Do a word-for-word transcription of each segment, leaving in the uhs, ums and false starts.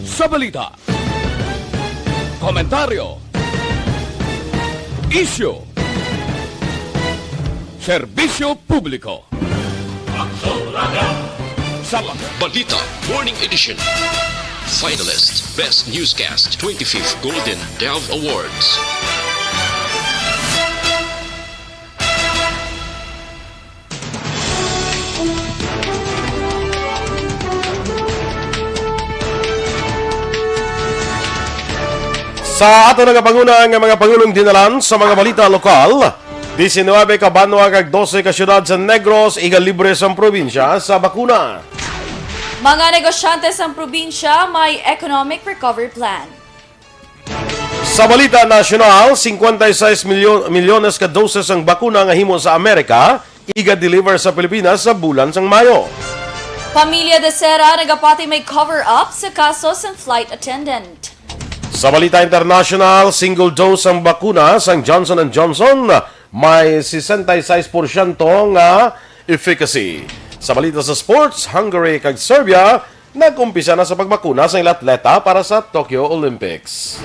Sa balita, komentaryo, isyu, serbisyo publiko. Sa ba- Balita Morning Edition. Finalist, Best Newscast, twenty-fifth Golden Dove Awards. Sa ato nagapanguna nga mga pangulong dinalan sa mga balita lokal, diecinuebe ka banwa kag dose ka syudad sa Negros igalibre sang probinsya sa bakuna. Mga negosyante sang probinsya may economic recovery plan. Sa balita nasyonal, cincuenta y seis milyon, milyones ka doses ang bakuna nga himo sa Amerika iga-deliver sa Pilipinas sa bulan sang Mayo. Pamilya Dacera nagapati may cover-up sa kaso sang flight attendant. Sa balita international, single dose ang bakuna sang Johnson and Johnson may sesenta y seis porsyento nga efficacy. Sa balita sa sports, Hungary kag Serbia nag-umpisa na sa pagbakuna sa ila atleta para sa Tokyo Olympics.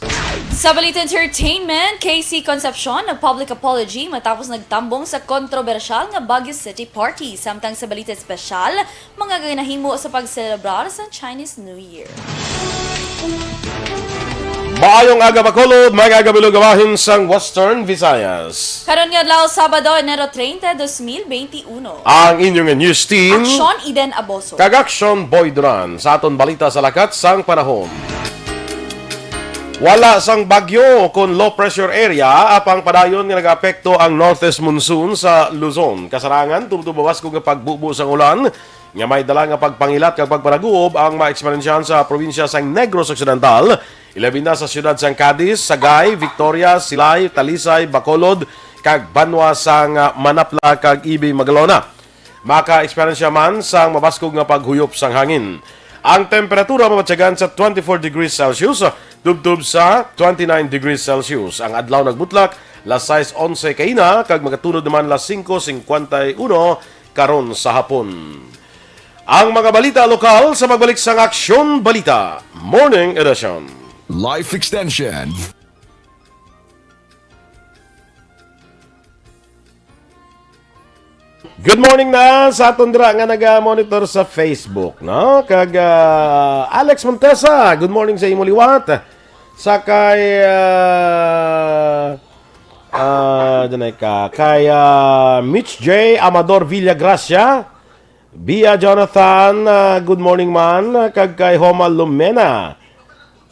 Sa balita entertainment, K C Concepcion nag-public apology matapos nagtambong sa kontrobersyal nga Baguio City Party. Samtang sa balita espesyal, mga ginahimo sa pagselebrar sa Chinese New Year. Maayong aga, Bacolod, mga aga, bilog bahin sang Western Visayas. Karon nga adlaw, Sabado, Enero treinta, dos mil beintiuno. Ang inyo nga news team, Aksyon Eden Aboso. Kag Aksyon Boy Duran. Sa aton balita sa lakat sang panahon. Wala sang bagyo kon low pressure area, apang padayon nga nagaapekto ang northeast monsoon sa Luzon. Kasarangan, tubtob mabaskog nga pagbubo sang ulan nga may dala nga pagpangilat kag pagpanaguob ang maeksperyensyahan sa probinsya sang Negros Occidental, ilabi na sa siyudad sang Cadiz, Sagay, Victoria, Silay, Talisay, Bacolod, kag banwa sang, ah, Manapla kag Ibig, Magalona. Maka-eksperyensya man sang mabaskog nga paghuyop sang hangin. Ang temperatura mabatyagan sa twenty-four degrees Celsius, tubtob sa twenty-nine degrees Celsius. Ang adlaw nagbutlak las sais onse kaina kag magatunod naman las singko singkwenta y uno karon sa hapon. Ang mga balita lokal sa pagbalik sang Aksyon Balita Morning Edition. Life Extension. Good morning na sa aton dira nga naga-monitor sa Facebook, no? Kag, ah, Alex Montesa, good morning sa imo liwat. Sa kay, ah, ah, dyan ay ka, kay, ah, Mitch J Amador Villagracia, Bia Jonathan, ah, good morning man. Kag kay Homa Lumena,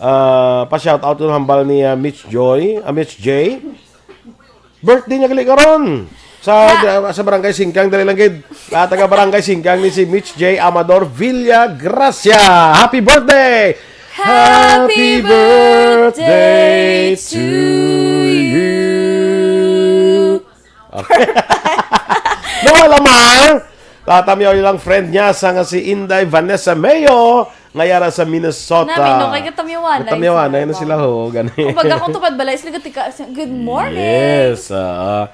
ah, pa-shout out ko hambal ni, ah, Mitch Joy, ah, Mitch J. Birthday niya gali karon. Sa, sa Barangay Singkang, dali lang gid. Ah, taga Barangay Singkang ni si Mitch J Amador Villagracia. Happy birthday! Happy birthday to you. Okay. No, alam mo, tatamyaw nilang friend niya sa nga si Inday Vanessa Mayo, nga yara sa Minnesota. Nami, no, kay katamyawan na Katamyawan, yun ayun na sila, ho, gani. Kumbaga, kung tupad balay sila, gatika, good morning. Yes, ah.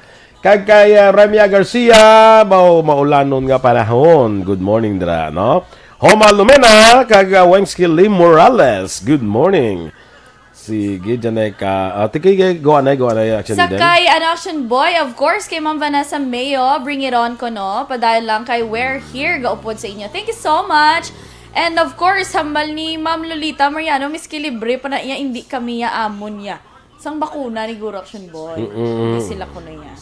Kag kay, ah, Remia Garcia, mau-, maulanon nga panahon. Good morning, dira, no? Homa Lumena, kag, ah, Wengski Lim Morales. Good morning. Sige, dyan ay ka. Ah, tiki, go anay, go anay, actually, Sa din. Kay, ano, Action Boy, of course, kay Ma'am Vanessa Mayo, bring it on ko, no? Padayon lang kay We're Here, gaupod sa inyo. Thank you so much. And of course, hambal ni Ma'am Lolita Mariano, miski libre pa na iya, hindi kami ya amon ya. Sang bakuna ni Guro Action Boy. Mm-mm. Hindi sila ko na iya.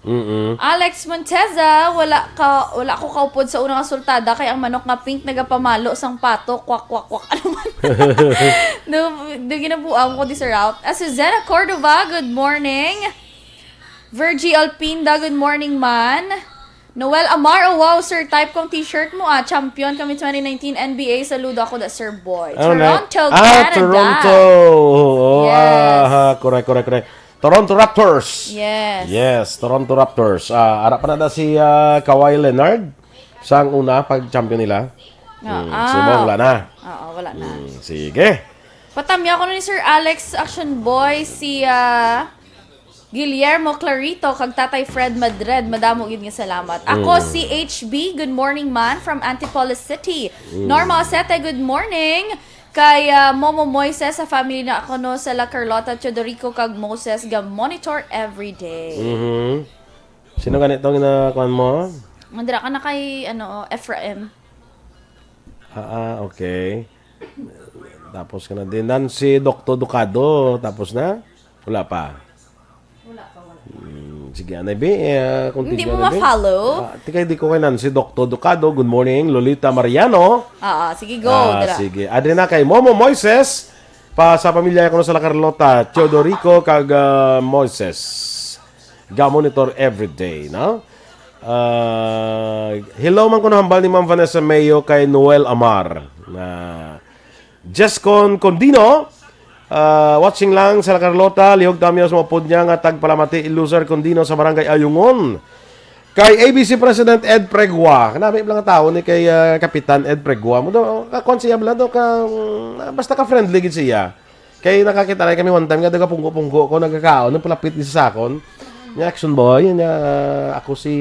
Mm-mm. Alex Monteza, wala ka, wala ko kaupod sa unang sultada kay ang manok nga pink nagapamalo sang pato, kwak, kwak, kwak. Ano man? Do, do ginabuang ko di sa route. Ah, Susanna Cordova, good morning. Virgie Alpinda, good morning man. Noel Amaro, wow, sir, type kong t-shirt mo, ah. Champion kami twenty nineteen N B A. Saludo ako da Sir Boy. Ano na? Toronto, Ah, Canada. Toronto. Oo, Yes. ah, ha, correct, correct, correct. Toronto Raptors. Yes. Yes, Toronto Raptors. Ah, ara pa na da si, ah, Kawhi Leonard. Sang una, pag champion nila. Ah, Hmm, ah. sumong, wala na. Oo, wala na. Hmm, sige. Patamya ko na ni Sir Alex, Action Boy, si, ah, Guillermo Clarito, kag Tatay Fred Madred. Madamo gid nga salamat. Ako, Mm. si H B, good morning man from Antipolis City. Mm. Norma Osete, good morning. Kay, ah, Momo Moises, sa family na ako, no, sa La Carlota, Teodorico, kag Moses, ga monitor everyday. Mhm. Sino gani tong na kuan mo? Mandira ka na kay, ano, Ephraim. Ah, ah, okay. Tapos ka na din. Nancy Doctor Ducado, tapos na? Wala pa. Wala pa, wala. Hmm, sige, anay, be, eh, continue Hindi mo na, be. ma-follow? Ah, tikay di ko kay Nancy Doctor Ducado. Good morning, Lolita Mariano. Ah, ah, sige, go, Ah, dira. sige. Adre na kay Momo Moises, pa sa pamilya ko sa La Carlota, Teodorico, kag, ah, Moises. Ga-monitor every day, no? Ah, hello man kuno hambal ni Ma'am Vanessa Mayo kay Noel Amar. Na Jescon Condino, ah, watching lang sa La Carlota, lihog tamyo sa mga pud niya nga tagpalamati, Luzar Condino sa Barangay Ayungon. Kay A B C President Ed Pregua, kanami lang nga tawo ni kay, ah, Kapitan Ed Pregua. Mo do, ka, kuwan siya bala do, ka, mm, basta ka friendly gid siya. Kay nakakita na kami one time nga daga punggo-punggo ko nagkakaon ng palapit ni sa sakon. Nga action boy, nga ako si,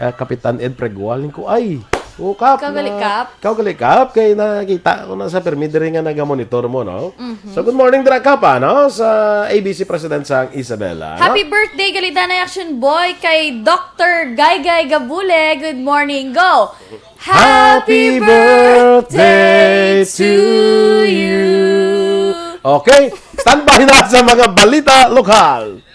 ah, Kapitan Ed Pregual. Ko, ay, oh, Kap, Ikaw gali, na, Kap? ikaw gali, Kap, kay nakita ko na sa permi diri nga naga-monitor mo, no? Mhm. So, good morning, dira, Kap, ah, no? Sa A B C President sang Isabela, no? Happy birthday, Galidanay Action Boy, kay Doctor Gaygay Gabule. Good morning, go! Happy birthday to you. Okay, standby na sa mga balita lokal.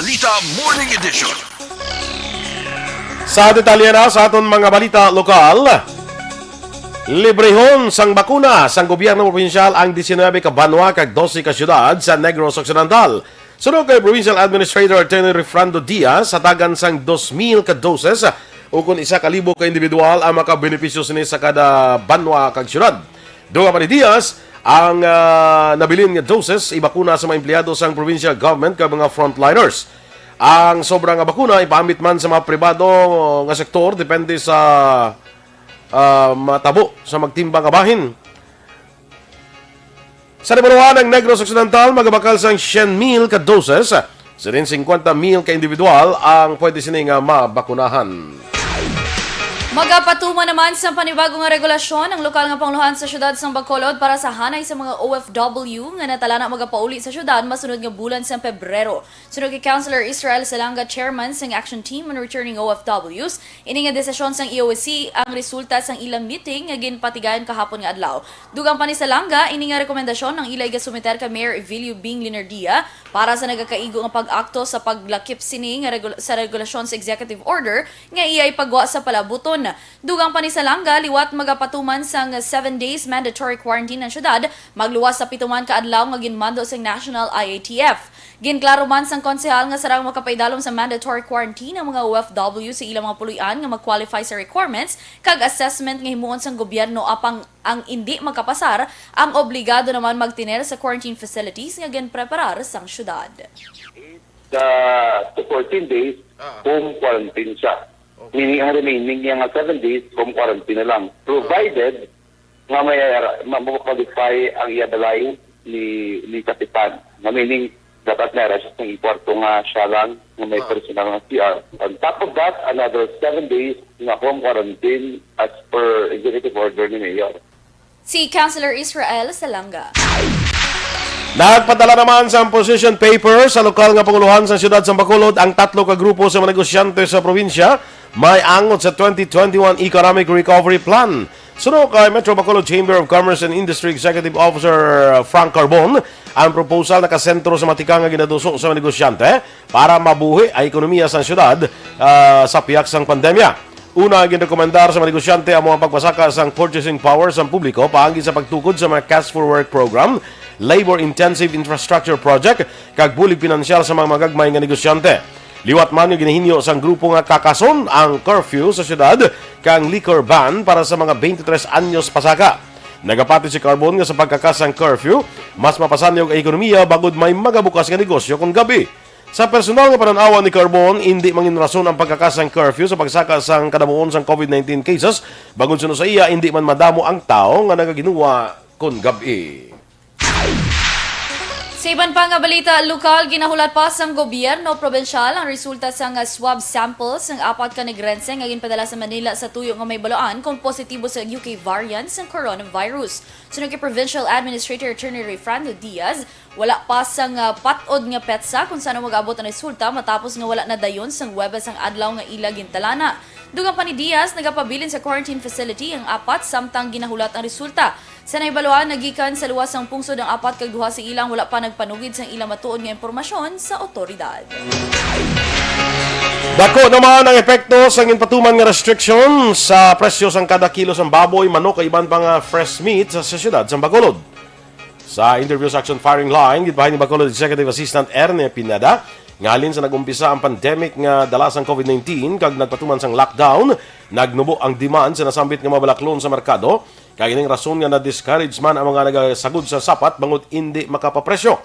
Balita Morning Edition. Sa detalye na sa aton mga balita lokal, librehon sang bakuna sang gobyerno probinsyal ang diecinuebe ka banwa kag dose ka syudad sa Negros Occidental. Suno kay Provincial Administrator Attorney Refrando Diaz, hatagan sang dos mil ka doses ukon isa ka libo ka individual ang makabenepisyo sini sa kada banwa kag syudad. Dugang pa ni Diaz, ang, ah, nabilin nga doses ibakuna sa mga empleyado sang provincial government kag mga frontliners. Ang sobra nga bakuna ipaambit man sa mga pribado nga sektor depende sa, ah, matabo sa magtimbang nga bahin. Sa Negros Occidental, magabakal sang syen mil ka doses. Sining singkwenta mil ka individual ang pwede sini nga mabakunahan. Magapatuman naman sa panibago nga regulasyon ang lokal nga pangulohan sa siyudad sang Bacolod para sa hanay sa mga O F W nga natalana magapauli sa siyudad masunod nga bulan sang Pebrero. Suno kay Councilor Israel Salanga, chairman sang Action Team on Returning O F Ws, ini nga desisyon sang E O C ang resulta sang ilang meeting nga ginpatigayon kahapon nga adlaw. Dugang pa ni Salanga, ini nga rekomendasyon ang ila igasumiter kay Mayor Evilio Bing Linardia para sa nagakaigo nga pag-akto sa paglakip sini nga regul-, sa regulasyon sa executive order nga iya ipagwa sa palabuton. Dugang pa ni Salanga, liwat magapatuman sang seven days mandatory quarantine ang syudad, magluwas sa pituman ka adlaw nga ginmando sang National I A T F. Ginklaro man sang konsehal nga sarang makapaidalom sa mandatory quarantine ang mga O F W sa ilang mga puloy-an nga mag-qualify sa requirements kag assessment nga himuon sang gobyerno, apang ang indi makapasar ang obligado naman magtener sa quarantine facilities nga ginpreparar sang syudad. The, the fourteen days, Ah. home quarantine siya. Okay. Meaning, ang remaining niya nga seven days, home quarantine na lang. Provided nga may, ma-, ma-qualify ang iya balay ni, ni Kapitan. Nga meaning, dapat may siya sa kwarto nga siya lang, nga may Ah. personal nga C R. On top of that, another seven days nga home quarantine as per executive order ni Mayor. Si Councilor Israel Salanga. Nagpadala naman sang position paper sa lokal nga pangulohan sa siyudad sa Bacolod ang tatlo ka grupo sa mga negosyante sa probinsya may angot sa twenty twenty-one Economic Recovery Plan. Suno kay Metro Bacolod Chamber of Commerce and Industry Executive Officer Frank Carbon, ang proposal nakasentro sa matikang nga ginaduso sa mga negosyante para mabuhi ang ekonomiya sa siyudad, ah, sa pihak sang pandemya. Una, ginrekomendar sa mga negosyante ang mga pagpasaka sang purchasing power sang publiko paagi sa pagtukod sa mga cash for work program labor-intensive infrastructure project kag bulig pinansyal sa mga magagmay nga negosyante. Liwat man nga ginahinyo sang grupo nga kakason ang curfew sa syudad kag liquor ban para sa mga twenty-three anyos pasaka. Nagapati si Carbon nga sa pagkakas sang curfew, mas mapasanyog ang ekonomiya bangod may magabukas nga negosyo kon gab-i. Sa personal nga panan-awan ni Carbon, indi mangin rason ang pagkakas sang curfew sa pagsaka sang kadamuon sang covid nineteen cases, bangod suno sa iya, indi man madamo ang tawo nga nagaginuwa kon gab-i. Sa iban pa nga balita lokal, ginahulat pa sang gobyerno probinsyal ang resulta sang swab sample sang apat ka Negrense nga ginpadala sa Manila sa tuyo nga may baluan kon positibo sa U K variant sang coronavirus. Suno kay Provincial Administrator Attorney Rayfrando Diaz, wala pa sang pat-od nga petsa kon san-o mag-abot ang resulta matapos nga wala na dayon sang Huwebes ang adlaw nga ila gintalana. Dugang pa ni Diaz, nagapabilin sa quarantine facility ang apat samtang ginahulat ang resulta. Sa nahibaluan, nagikan sa luwas sang pungsod ang apat kag duha sa ila ang wala pa nagpanugid sang ila matuod nga impormasyon sa awtoridad. Dako naman ang epekto sang ginpatuman nga restriction sa presyo sang kada kilo sang baboy, manok, kag iban pa nga fresh meat sa, sa siyudad sang Bacolod. Sa interview sa Action Firing Line, ginbahin ni Bacolod Executive Assistant Erne Pineda nga halin sa nag-umpisa ang pandemic nga dala sang covid nineteen kag nagpatuman sang lockdown, nagnubo ang demand sa nasambit nga mga balaklon sa merkado, kag ining rason nga na-discourage man ang mga nagasagod sa sapat bangod indi makapapresyo.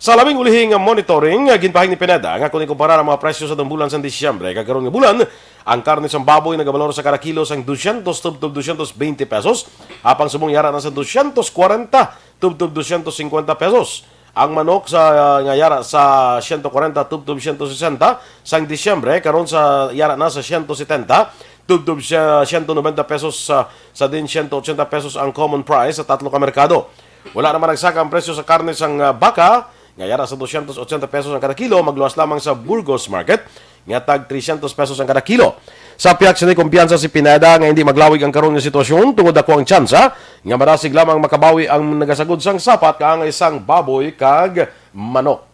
Sa labing ulihi nga monitoring, ginbahin ni Pineda nga kon ikumparar ang mga presyo sa bulan sang Disyembre kag karon nga bulan, ang karne sang baboy nagabalor sa kada kilo sang dosyentos tubtob dosyentos bente pesos, apang subong yara na sa dosyentos kwarenta tubtob dosyentos singkwenta pesos. Ang manok sa, nga yara sa siyento kwarenta tubtob siyento sesenta sang Disyembre, karon sa yara na sa siyento setenta tubtob siya siyento nobenta pesos, sa, sa din siyento otsenta pesos ang common price sa tatlo ka merkado. Wala naman nagsaka ang presyo sa karne sang, ah, baka, nga yara sa dosyentos otsenta pesos ang kada kilo, magluwas lamang sa Burgos Market, nga tag tresyentos pesos ang kada kilo. Sa pihak sini, kumpiyansa si Pineda nga hindi maglawig ang karon nga sitwasyon tungod ako ang tsansa nga marasig lamang makabawi ang nagasagod sang sapat kaangay sang baboy kag manok.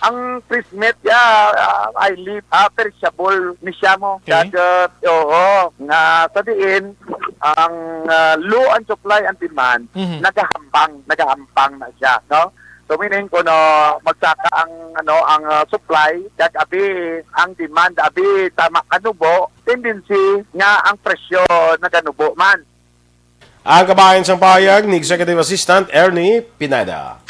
Ang fresh meat, ah, ah, I live, ah, perishable ni siya mo. Okay. Kag, ah, oo, nga sa diin, ang, ah, low ang supply and demand, Mhm. nagahambang, nagahambang na siya, no? So, meaning, kuno magsaka ang, ano, ang, ah, supply, kag abi, ang demand, abi, tama kanubo, tendency nga ang presyo naganubo man. Ang kabahin sang pahayag ni Executive Assistant Ernie Pineda.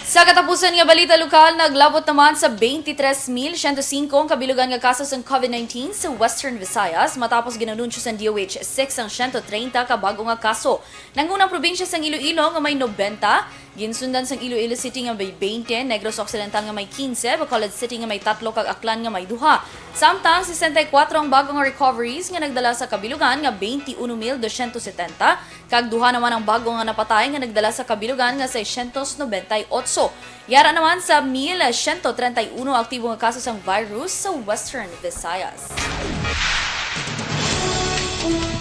Sa katapusan nga balita lokal, naglabot naman sa twenty-three mil siyento singko ang kabilugan nga kaso sang covid nineteen sa Western Visayas, matapos ginanunsyo sang D O H six ang siyento treinta ka bag-o nga kaso. Nangunang probinsya sang Iloilo nga may nobenta, ginsundan sang Iloilo City nga may twenty, Negros Occidental nga may quince, Bacolod City nga may tatlo, kag Aklan nga may duha. Samtang sesenta y kuwatro ang bag-o nga recoveries nga nagdala sa kabilugan nga twenty-uno mil dosyentos setenta, kag duha naman ang bag-o nga napatay nga nagdala sa kabilugan nga seiscientos noventa y ocho. Yara naman sa mil siyento treinta y uno aktibo nga kaso sang virus sa Western Visayas.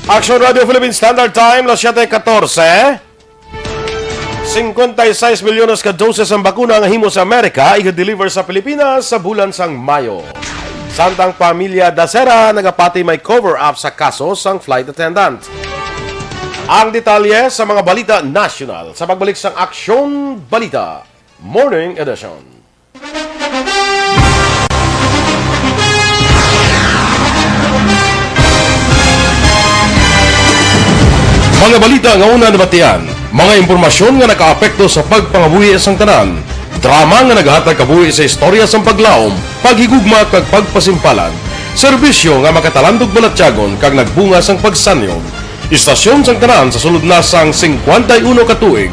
Action Radio Philippine Standard Time, las siete catorce. Cincuenta y seis milyones ka doses ang bakuna nga himo sa Amerika iga-deliver sa Pilipinas sa bulan sang Mayo. Samtang pamilya Dacera nagapati may cover-up sa kaso sang flight attendant. Ang detalye sa mga balita nasyonal sa pagbalik sang Aksyon Balita Morning Edition. Mga balita nga una nabatian, mga impormasyon nga nakaapekto sa pagpangabuhi sang tanan, drama nga nagahatag kabuhi sa istorya sang paglaom, paghigugma kag pagpasimpalan, serbisyo nga makatalandog balatyagon kag nagbunga sang pagsanyog. Istasyon sang tanan sa sulod na sang singkwenta y uno ka tuig.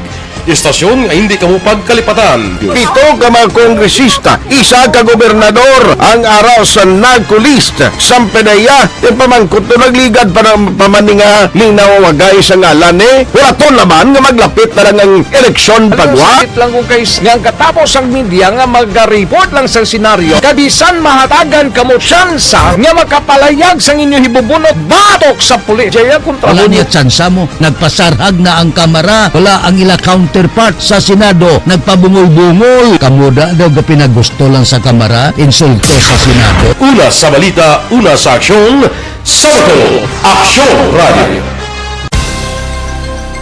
Istasyon nga hindi kamo pagkalipatan. Pito ka mga kongresista, isa ka gobernador ang ara sa NAGCOLEST. Sampe na iya, ti pamangkot to nagligad pa ng pamaninga ning nawawagay sa ngalan ni. Wala to naman nga maglapit na lang ang eleksyon pagwa. Sakit lang kung kay nga ang katapos ang media nga magareport lang sa senaryo. Kabisan mahatagan kamo tsansa nga makapalayag sang inyo hibubunot batok sa pulis. Jaya kontra Wala mo. Niya tsansa mo. Nagpasarhag na ang Kamara. Wala ang ila counterpart sa Senado. Nagpabungol-bungol. Kamo da daw gapinagusto lang sa Kamara. Insulto sa Senado. Una sa balita, una sa aksyon, sa Bato, Aksyon Radio.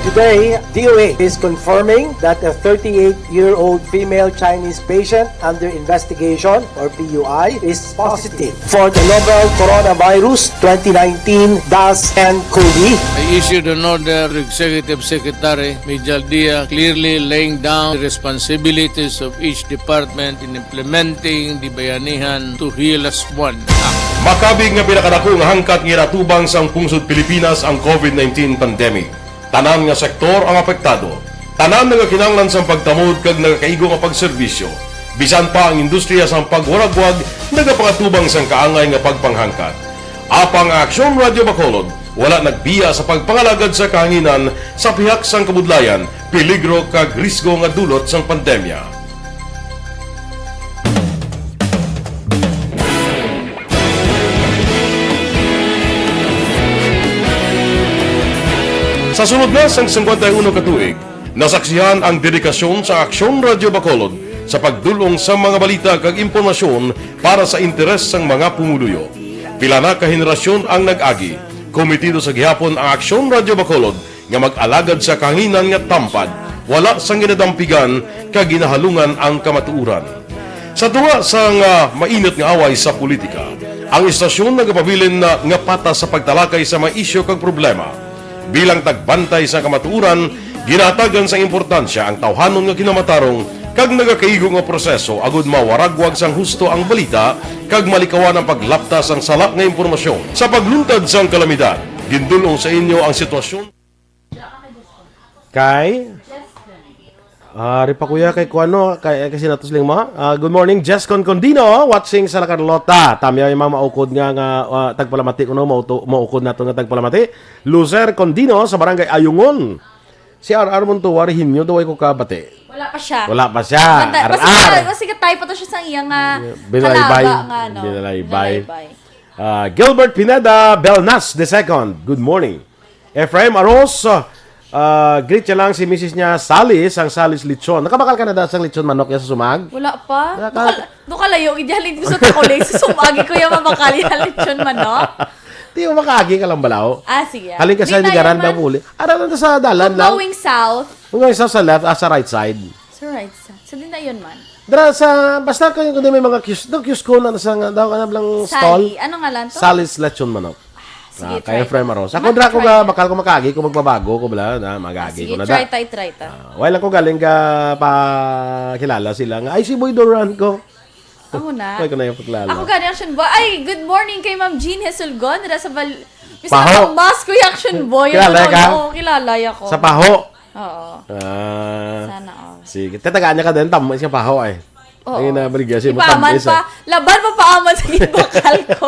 Today, D O A is confirming that a thirty-eight-year-old female Chinese patient under investigation, or P U I, is positive for the novel coronavirus twenty nineteen dash N cov. I issued an order to Executive Secretary Mijal Dia, clearly laying down the responsibilities of each department in implementing the Bayanihan to Heal Us One Act. Makabig nga pinakadako nga hangkat nga ginatubang sang pungsod Pilipinas ang covid nineteen pandemic. Tanan nga sektor ang apektado. Tanan nagakinahanglan sang pagtamod kag nagakaigo nga pagserbisyo. Bisan pa ang industriya sang pagwaragwag nagapangatubang sang kaangay nga pagpanghangkat. Apang ang Aksyon Radyo Bacolod wala nagbiya sa pagpangalagad sa kahanginan sa pihak sang kabudlayan, peligro kag risgo nga dulot sang pandemya. Sa sulod na sang singkwenta y uno ka tuig, nasaksihan ang dedikasyon sa Aksyon Radyo Bacolod sa pagdul-ong sa mga balita kag impormasyon para sa interes sang mga pumuluyo. Pila na ka henerasyon ang nag-agi. Komitido sa gihapon ang Aksyon Radyo Bacolod nga mag-alagad sa kahanginan nga tampad, wala sang ginadampigan kag ginahalungan ang kamatuoran. Sa tunga sang, ah, mainit nga away sa politika, ang istasyon nagapabilin na nga patas sa pagtalakay sa mga isyu kag problema. Bilang tagbantay sa kamatuoran, ginahatagan sang importansya ang tawhanon nga kinamatarong kag nagakaigo nga proseso agud mawaragwag sang husto ang balita kag malikawan ang paglapta sang sala nga impormasyon. Sa pagluntad sang kalamidad, gindul-ong sa inyo ang sitwasyon. Kay? Ah, ari pa, kuya, kay kuano, kay, kay sinatos lang mo. Ah, good morning, Jess Concondino, watching sa La Carlota. Tamyaw yung mga maukod nga, nga, ah, tagpalamati kuno, mauto-, maukod nato nga tagpalamati. Lucer Condino sa Barangay Ayungon. Si R R Montuari Hinyo daw ay ko kabati. Wala pa siya. Wala pa siya. Basta, R R. Basta, basta tayo pa to siya sa iyang, ah, Binalaybay. Kalaba nga, no? Binalaybay. Binalaybay. Ah, Gilbert Pineda Belnas the second. Good morning. Ephraim Aros, ah, greet siya lang si misis niya, Salis, ang Salis Lechon. Nakabakal ka na da sang lechon manok ya sa sumag? Wala pa. Wala ka? Dukal-, dukalayo, gid halin ko sa Tacolay, sa sumagi ko yung mabakal yung lechon manok. Di mo makaagi ka lang balaw. Ah, sige. Halin ka sa Di na Ligaran yan, daw man. Muli. Ara na sa dalan Kung lang. Going south. Kung going south sa left, ah, sa right side. Sa right side. Sa din na yun, man. Dra sa, basta kayo kung di may mga kiosk, daw kiosk ko na sa nga, daw ano lang stall. Sally. Ano nga lang to? Sally's Lechon Manok. Sige, Ah, kay try Ephraim ko. Aros. Ako, Mat-, dra ko try ga, ko. Bakal ko makagi, kung magbabag-o ko, bala, na, magagi Sige, ko na, try da. Tay, try ta. Ah, wala ko galing ga pakilala sila nga, "Ay, si Boy Duran ko." Amo na. Wala ko na yung pakilala. Ako gani, Action Boy. Ay, good morning kay Ma'am Jean Hesulgon. Dira sa Val-, Mister Paho. Thomas, Kuya Action Boy. Kilala Ano, ka? Oo, kilala ako. Sa Paho. Oo. Ah, Sana all. Sige. Tatagaan niya ka din, tama siya Paho ay. Oo. Ang inabaligya siya, Ipaaman matamis, pa. ah. Laban pa paaman sa gibakal ko.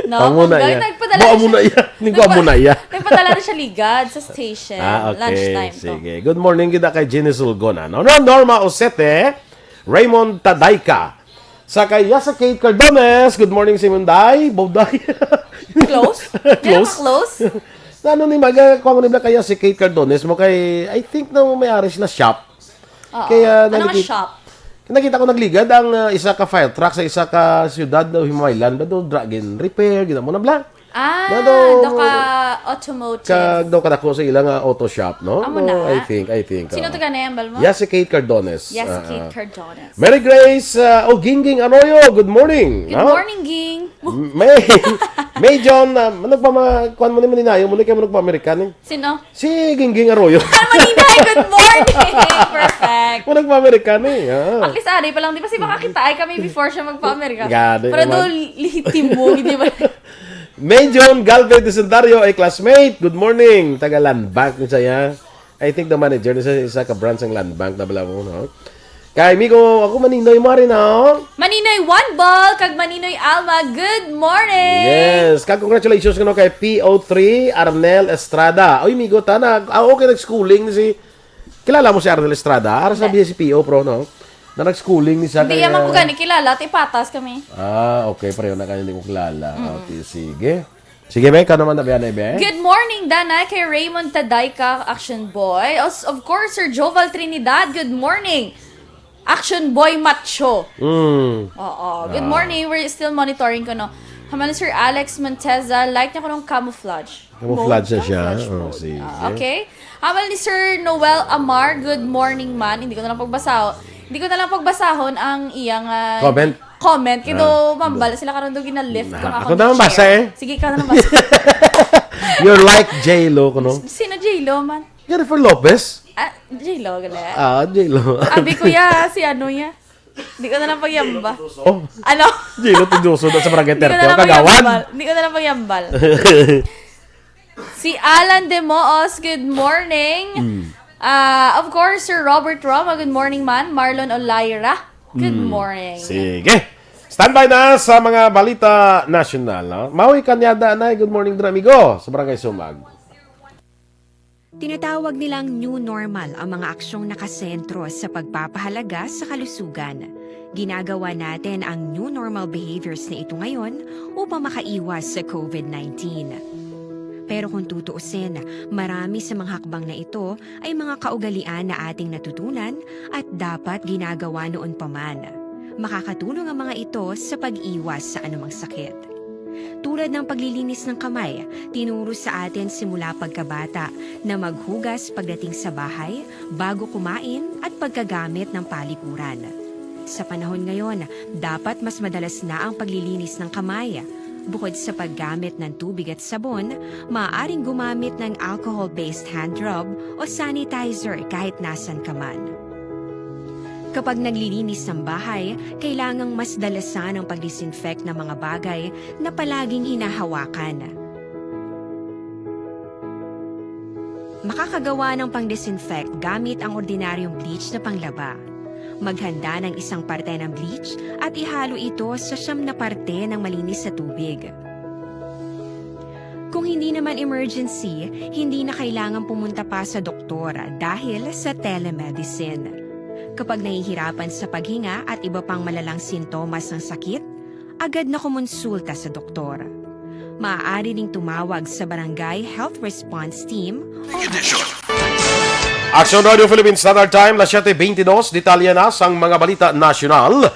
No, Amo na kung iya. gawin, nagpadala Bo, na amo siya. na iya. Ningko amo Nagpa-, na iya. nagpadala na siya ligad sa station. Ah, okay. Lunchtime to. Sige. Good morning, kita kay Jenny Sulgon, ano? No, Norma Osete, Raymond Tadayka. Sa kay Yasa Kate Cardones, good morning, Simon Day. Bauday. Close? Meron Close. ka close? Ano ni Maga, kung ano nila kaya si Kate Cardones mo kay, I think na may ari sila shop. Oo. Kaya Ano nga nakikit-, shop? nakita ko nagligad ang, ah, isa ka fire truck sa isa ka siyudad o himaylan. Ba doon, dra-, gin repair, gina mo na bla. Ah, Nado, do ka automotive. Kag daw kadako sa ila nga auto shop, no? Amo No, na. I think, I think, Sino ah. to ka na yan, Balmo? Yes, si Kate Cardones. Yes, si Ah, Kate ah. Cardones. Mary Grace, ah, oh, Gingging Arroyo, good morning. Good No? morning, Ging. May, May John, ah, nagpama-, kuwan mo ni, maninayo mo ni, kaya mo nagpa-American eh. Sino? Si Gingging Arroyo. Ay, Maninay, good morning! Perfect. Mo nagpa-American eh. Ah. At least, ari pa lang, di ba si makakita ay kami before siya magpa-Amerika? Gado Pero naman. do, lihitimo, di ba? May John Galvez de Santario, a classmate. Good morning. Taga Land Bank ni saya. I think the manager ni sa isa ka branch ng Land Bank na bala mo, no? Kay amigo, ako Maninoy mo rin, no? Maninoy One Ball, kag Maninoy Alma, good morning! Yes, kag congratulations kuno kay P O three, Arnel Estrada. Oy, migo, ta na. Ah, okay, nag-schooling ni si, kilala mo si Arnel Estrada? Ara sa Hindi. B C P O, pro, no? Na nag-schooling ni sa Hindi, kay, yaman ko ah, gani kilala, ti patas kami. Ah, okay, pareho na kayo, hindi ko kilala. Mm. Okay, sige. Sige, be, ikaw naman, Dabiana, be. Good morning, Dana, kay Raymond Tadayka, Action Boy. Os-, of course, Sir Joval Trinidad, good morning. Action Boy Macho. Mm. Oo. Good Ah. morning. We're still monitoring ko, no. Haman Sir Alex Monteza, like niya ko nung camouflage. Camouflage Mode? na siya. Camouflage Oh, mode. sige. Ah, okay. Amal ni Sir Noel Amar, "Good morning, man." Hindi ko na lang pagbasahon. Hindi ko na lang pagbasahon ang iyang, ah, Comment? comment. Kaya Ah. daw, mambal sila karon daw gina-lift Ah, ang ako akong naman basa chair. eh. Sige, ikaw na lang basa. You're like J-Lo, kuno. Sino J-Lo, man? Jennifer Lopez. Ah, J-Lo, gali. Ah, J-Lo. Abi ko ya, si ano ya. Di ko na lang pagyamba. Oh. Ano? J-Lo Todioso na sa Barangay Di ko na Thirty, lang Kagawad. pagyambal. Di ko na lang pagyambal. Si Alan Demoos, good morning. Mm. Ah, of course, Sir Robert Roma, good morning, man. Marlon Olayra, good Mm. morning. Sige. Standby na sa mga balita nasyonal, no? Maui Cañada, Anay, good morning, dra, amigo, sa Barangay Sumag. Tinatawag nilang new normal ang mga aksyong nakasentro sa pagpapahalaga sa kalusugan. Ginagawa natin ang new normal behaviors na ito ngayon upang makaiwas sa covid nineteen. Pero kung tutuusin, marami sa mga hakbang na ito ay mga kaugalian na ating natutunan at dapat ginagawa noon pa man. Makakatulong ang mga ito sa pag-iwas sa anumang sakit. Tulad ng paglilinis ng kamay, tinuro sa atin simula pagkabata na maghugas pagdating sa bahay, bago kumain, at pagkagamit ng palikuran. Sa panahon ngayon, dapat mas madalas na ang paglilinis ng kamay. Bukod sa paggamit ng tubig at sabon, maaaring gumamit ng alcohol-based hand rub o sanitizer kahit nasan ka man. Kapag naglilinis ng bahay, kailangang mas dalasan ang pag-disinfect ng mga bagay na palaging hinahawakan. Makakagawa ng pang-disinfect gamit ang ordinaryong bleach na panglaba. Maghanda ng isang parte ng bleach at ihalo ito sa siyam na parte ng malinis na tubig. Kung hindi naman emergency, hindi na kailangan pumunta pa sa doktor dahil sa telemedicine. Kapag nahihirapan sa paghinga at iba pang malalang sintomas ng sakit, agad na kumonsulta sa doktor. Maaari ding tumawag sa Barangay Health Response Team o Action Radio Philippines Standard Time, las siete veintidós. Detalye na sang mga balita nasyonal.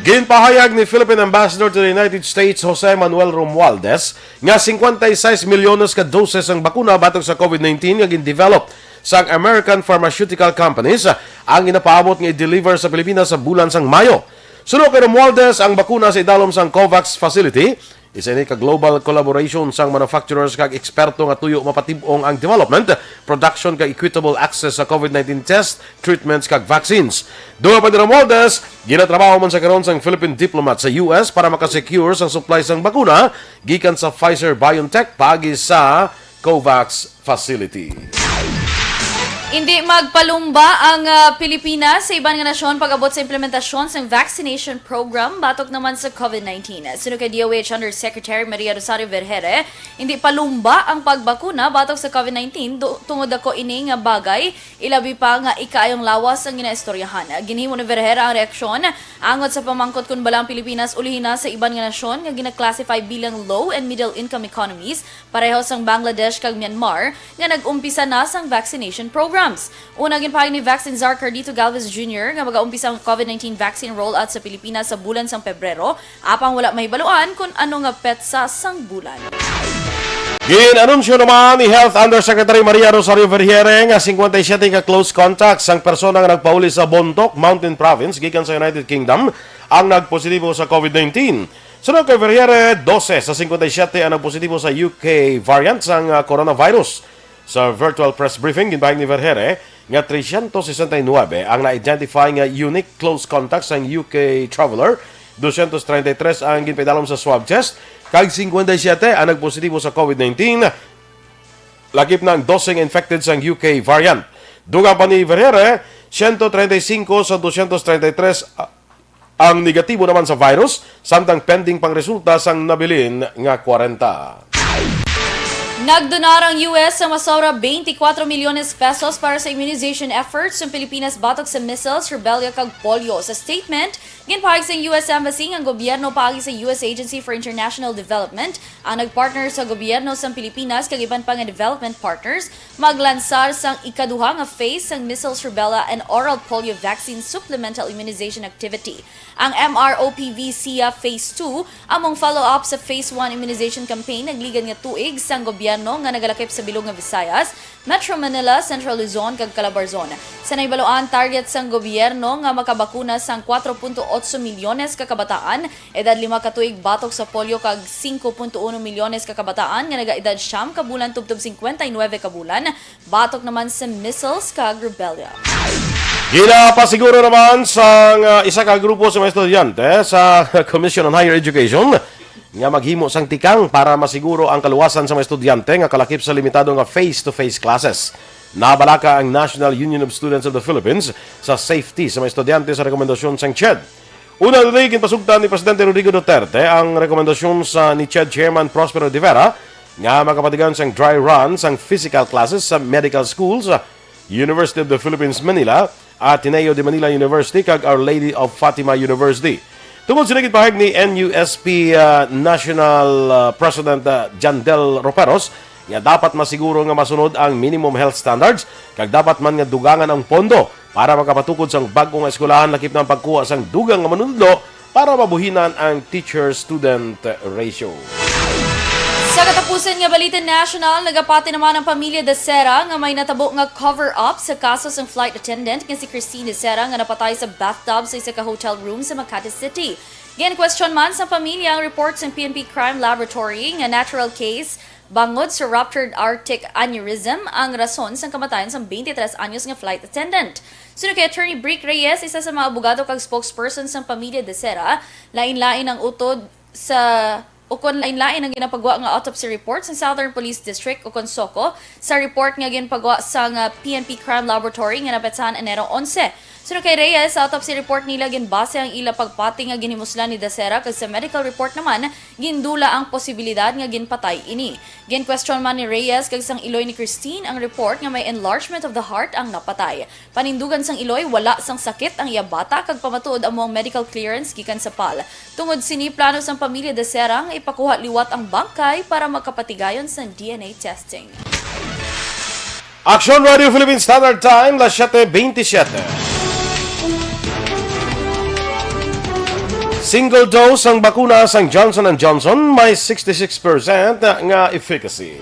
Ginpahayag ni Philippine Ambassador to the United States, Jose Manuel Romualdez, nga cincuenta y seis milyones ka doses ang bakuna batok sa covid nineteen nga gin-develop sang American pharmaceutical companies ang ginapaabot nga i-deliver sa Pilipinas sa bulan sang Mayo. Suno kay Romualdez, ang bakuna sa idalom sang COVAX facility, isa ini ka global collaboration sang manufacturers kag eksperto nga tuyo mapatib-ong ang development, production kag equitable access sa covid nineteen test, treatments kag vaccines. Dugang pa ni Romualdez, ginatrabaho man sa karon sang Philippine diplomat sa U S para makasecure sang supply sang bakuna gikan sa Pfizer-BioNTech paagi sa COVAX facility. Indi magpalumba ang, ah, Pilipinas sa iban nga nasyon pag-abot sa implementasyon sang vaccination program batok naman sa covid nineteen. Suno kay D O H Undersecretary Maria Rosario Vergeire, indi palumba ang pagbakuna batok sa covid nineteen do-, tungod ako ini nga bagay, ilabi pa nga ikaayong lawas ang ginaistoryahan. Ginhimo ni Vergeire ang reaksyon angot sa pamangkot kon bala ang Pilipinas ulihi na sa iban nga nasyon nga gina-classify bilang low and middle income economies pareho sang Bangladesh kag Myanmar, nga nag-umpisa na sang vaccination programs. Una, ginpahayag ni Vaccine Czar Cardito Galvez Junior nga magaumpisa ang covid nineteen vaccine rollout sa Pilipinas sa bulan sang Pebrero, apang wala mahibaluan kon ano nga petsa sang bulan. Gin-anunsyo naman ni Health Undersecretary Maria Rosario Vergeire nga cincuenta y siete ka close contacts sang persona nga nagpauli sa Bontoc, Mountain Province, gikan sa United Kingdom, ang nagpositibo sa covid nineteen. Suno kay Vergeire, doce sa cincuenta y siete ang nagpositibo sa U K variant sang, ah, coronavirus. Sa virtual press briefing, ginpahayag ni Vergeire nga trescientos sesenta y nuebe ang na-identify nga unique close contact sang U K traveler, doscientos treinta y tres ang ginpaidalom sa swab test, kag cincuenta y siete ang nagpositibo sa covid nineteen, lakip na ang doce nga infected sang U K variant. Dugang pa ni Vergeire, ciento treinta y cinco sa doscientos treinta y tres ang negatibo naman sa virus, samtang pending pang resulta sang nabilin nga kwarenta. Nagdonar ang U S sa masobra twenty-four milyones pesos para sa immunization efforts sa Pilipinas batok sa measles, rubella, kag polio. Sa statement, Ginpahayag sang U S Embassy nga ang gobyerno paagi sa U S Agency for International Development ang nagpartner sa gobyerno sang Pilipinas kag iban pa nga development partners maglansar sang ikaduha nga phase sang measles, rubella, and oral polio vaccine supplemental immunization activity. Ang M R O P V SIA Phase two among follow-up sa Phase one immunization campaign nagligad nga tuig sang gobyerno nga nagalakip sa bilog nga Visayas, Metro Manila, Central Luzon, kag Calabarzon. Sa nahibaluan, target sang gobyerno nga makabakuna sang kuwatro punto otso milyones ka kabataan edad lima ka tuig batok sa polio kag singko punto uno milyones ka kabataan nga nagaedad siyam ka bulan tubtob singkwenta y nuebe ka bulan batok naman sa measles kag rubella. Ginapasiguro naman sang, ah, isa ka grupo sa mga estudyante sa Commission on Higher Education nga maghimo sang tikang para masiguro ang kaluwasan sa mga estudyante nga kalakip sa limitado nga face-to-face classes. Nabalaka ang National Union of Students of the Philippines sa safety sa mga estudyante sa rekomendasyon sang CHED. Una, today, ginpasugtan ni Presidente Rodrigo Duterte ang rekomendasyon sa ni CHED Chairman Prospero de Vera nga makapatigan sang dry run sang physical classes sa medical schools, University of the Philippines Manila, Ateneo de Manila University, kag Our Lady of Fatima University. Tungod sini, ginpahayag ni N U S P, ah, National, ah, President, ah, Jandel Roperos nga dapat masiguro nga masunod ang minimum health standards kag dapat man nga dugangan ang pondo para makapatukod sang bag-o nga eskwelahan, lakip na ang pagkuha sang dugang nga manunodlo para mabuhinan ang teacher-student ratio. Sa katapusan nga balita national, nagapati naman ang pamilya Dacera nga may natabo nga cover-up sa kaso sang flight attendant nga si Christine Dacera nga napatay sa bathtub sa isa ka hotel room sa Makati City. Gin-question man sa pamilya ang report sa P N P Crime Laboratory nga natural case bangod sa ruptured aortic aneurysm ang rason sang kamatayon sang twenty-three anyos nga flight attendant. Suno kay Attorney Brick Reyes, isa sa mga abogado kag spokesperson sang pamilya Dacera, lain-lain ang utod sa ukon lain-lain ang ginapagwa nga autopsy report sa Southern Police District ukon SOCO sa report nga ginpagwa sang, ah, P N P Crime Laboratory nga napetsahan Enero onse. Suno kay Reyes, sa autopsy report nila ginbase ang ila pagpati nga ginhimuslan ni Dacera kag sa medical report naman gindula ang posibilidad nga ginpatay ini. Gin-question man ni Reyes kag sang iloy ni Christine ang report nga may enlargement of the heart ang napatay. Panindugan sang iloy, wala sang sakit ang iya bata kag pamatuod amo ang medical clearance gikan sa pal. Tungod sini, plano sang pamilya Dacera nga ipakuha liwat ang bangkay para makapatigayon sang D N A testing. Aksyon Radio Philippine Standard Time, las siete veintisiete. Single dose ang bakuna sang Johnson and Johnson may sixty-six percent nga efficacy.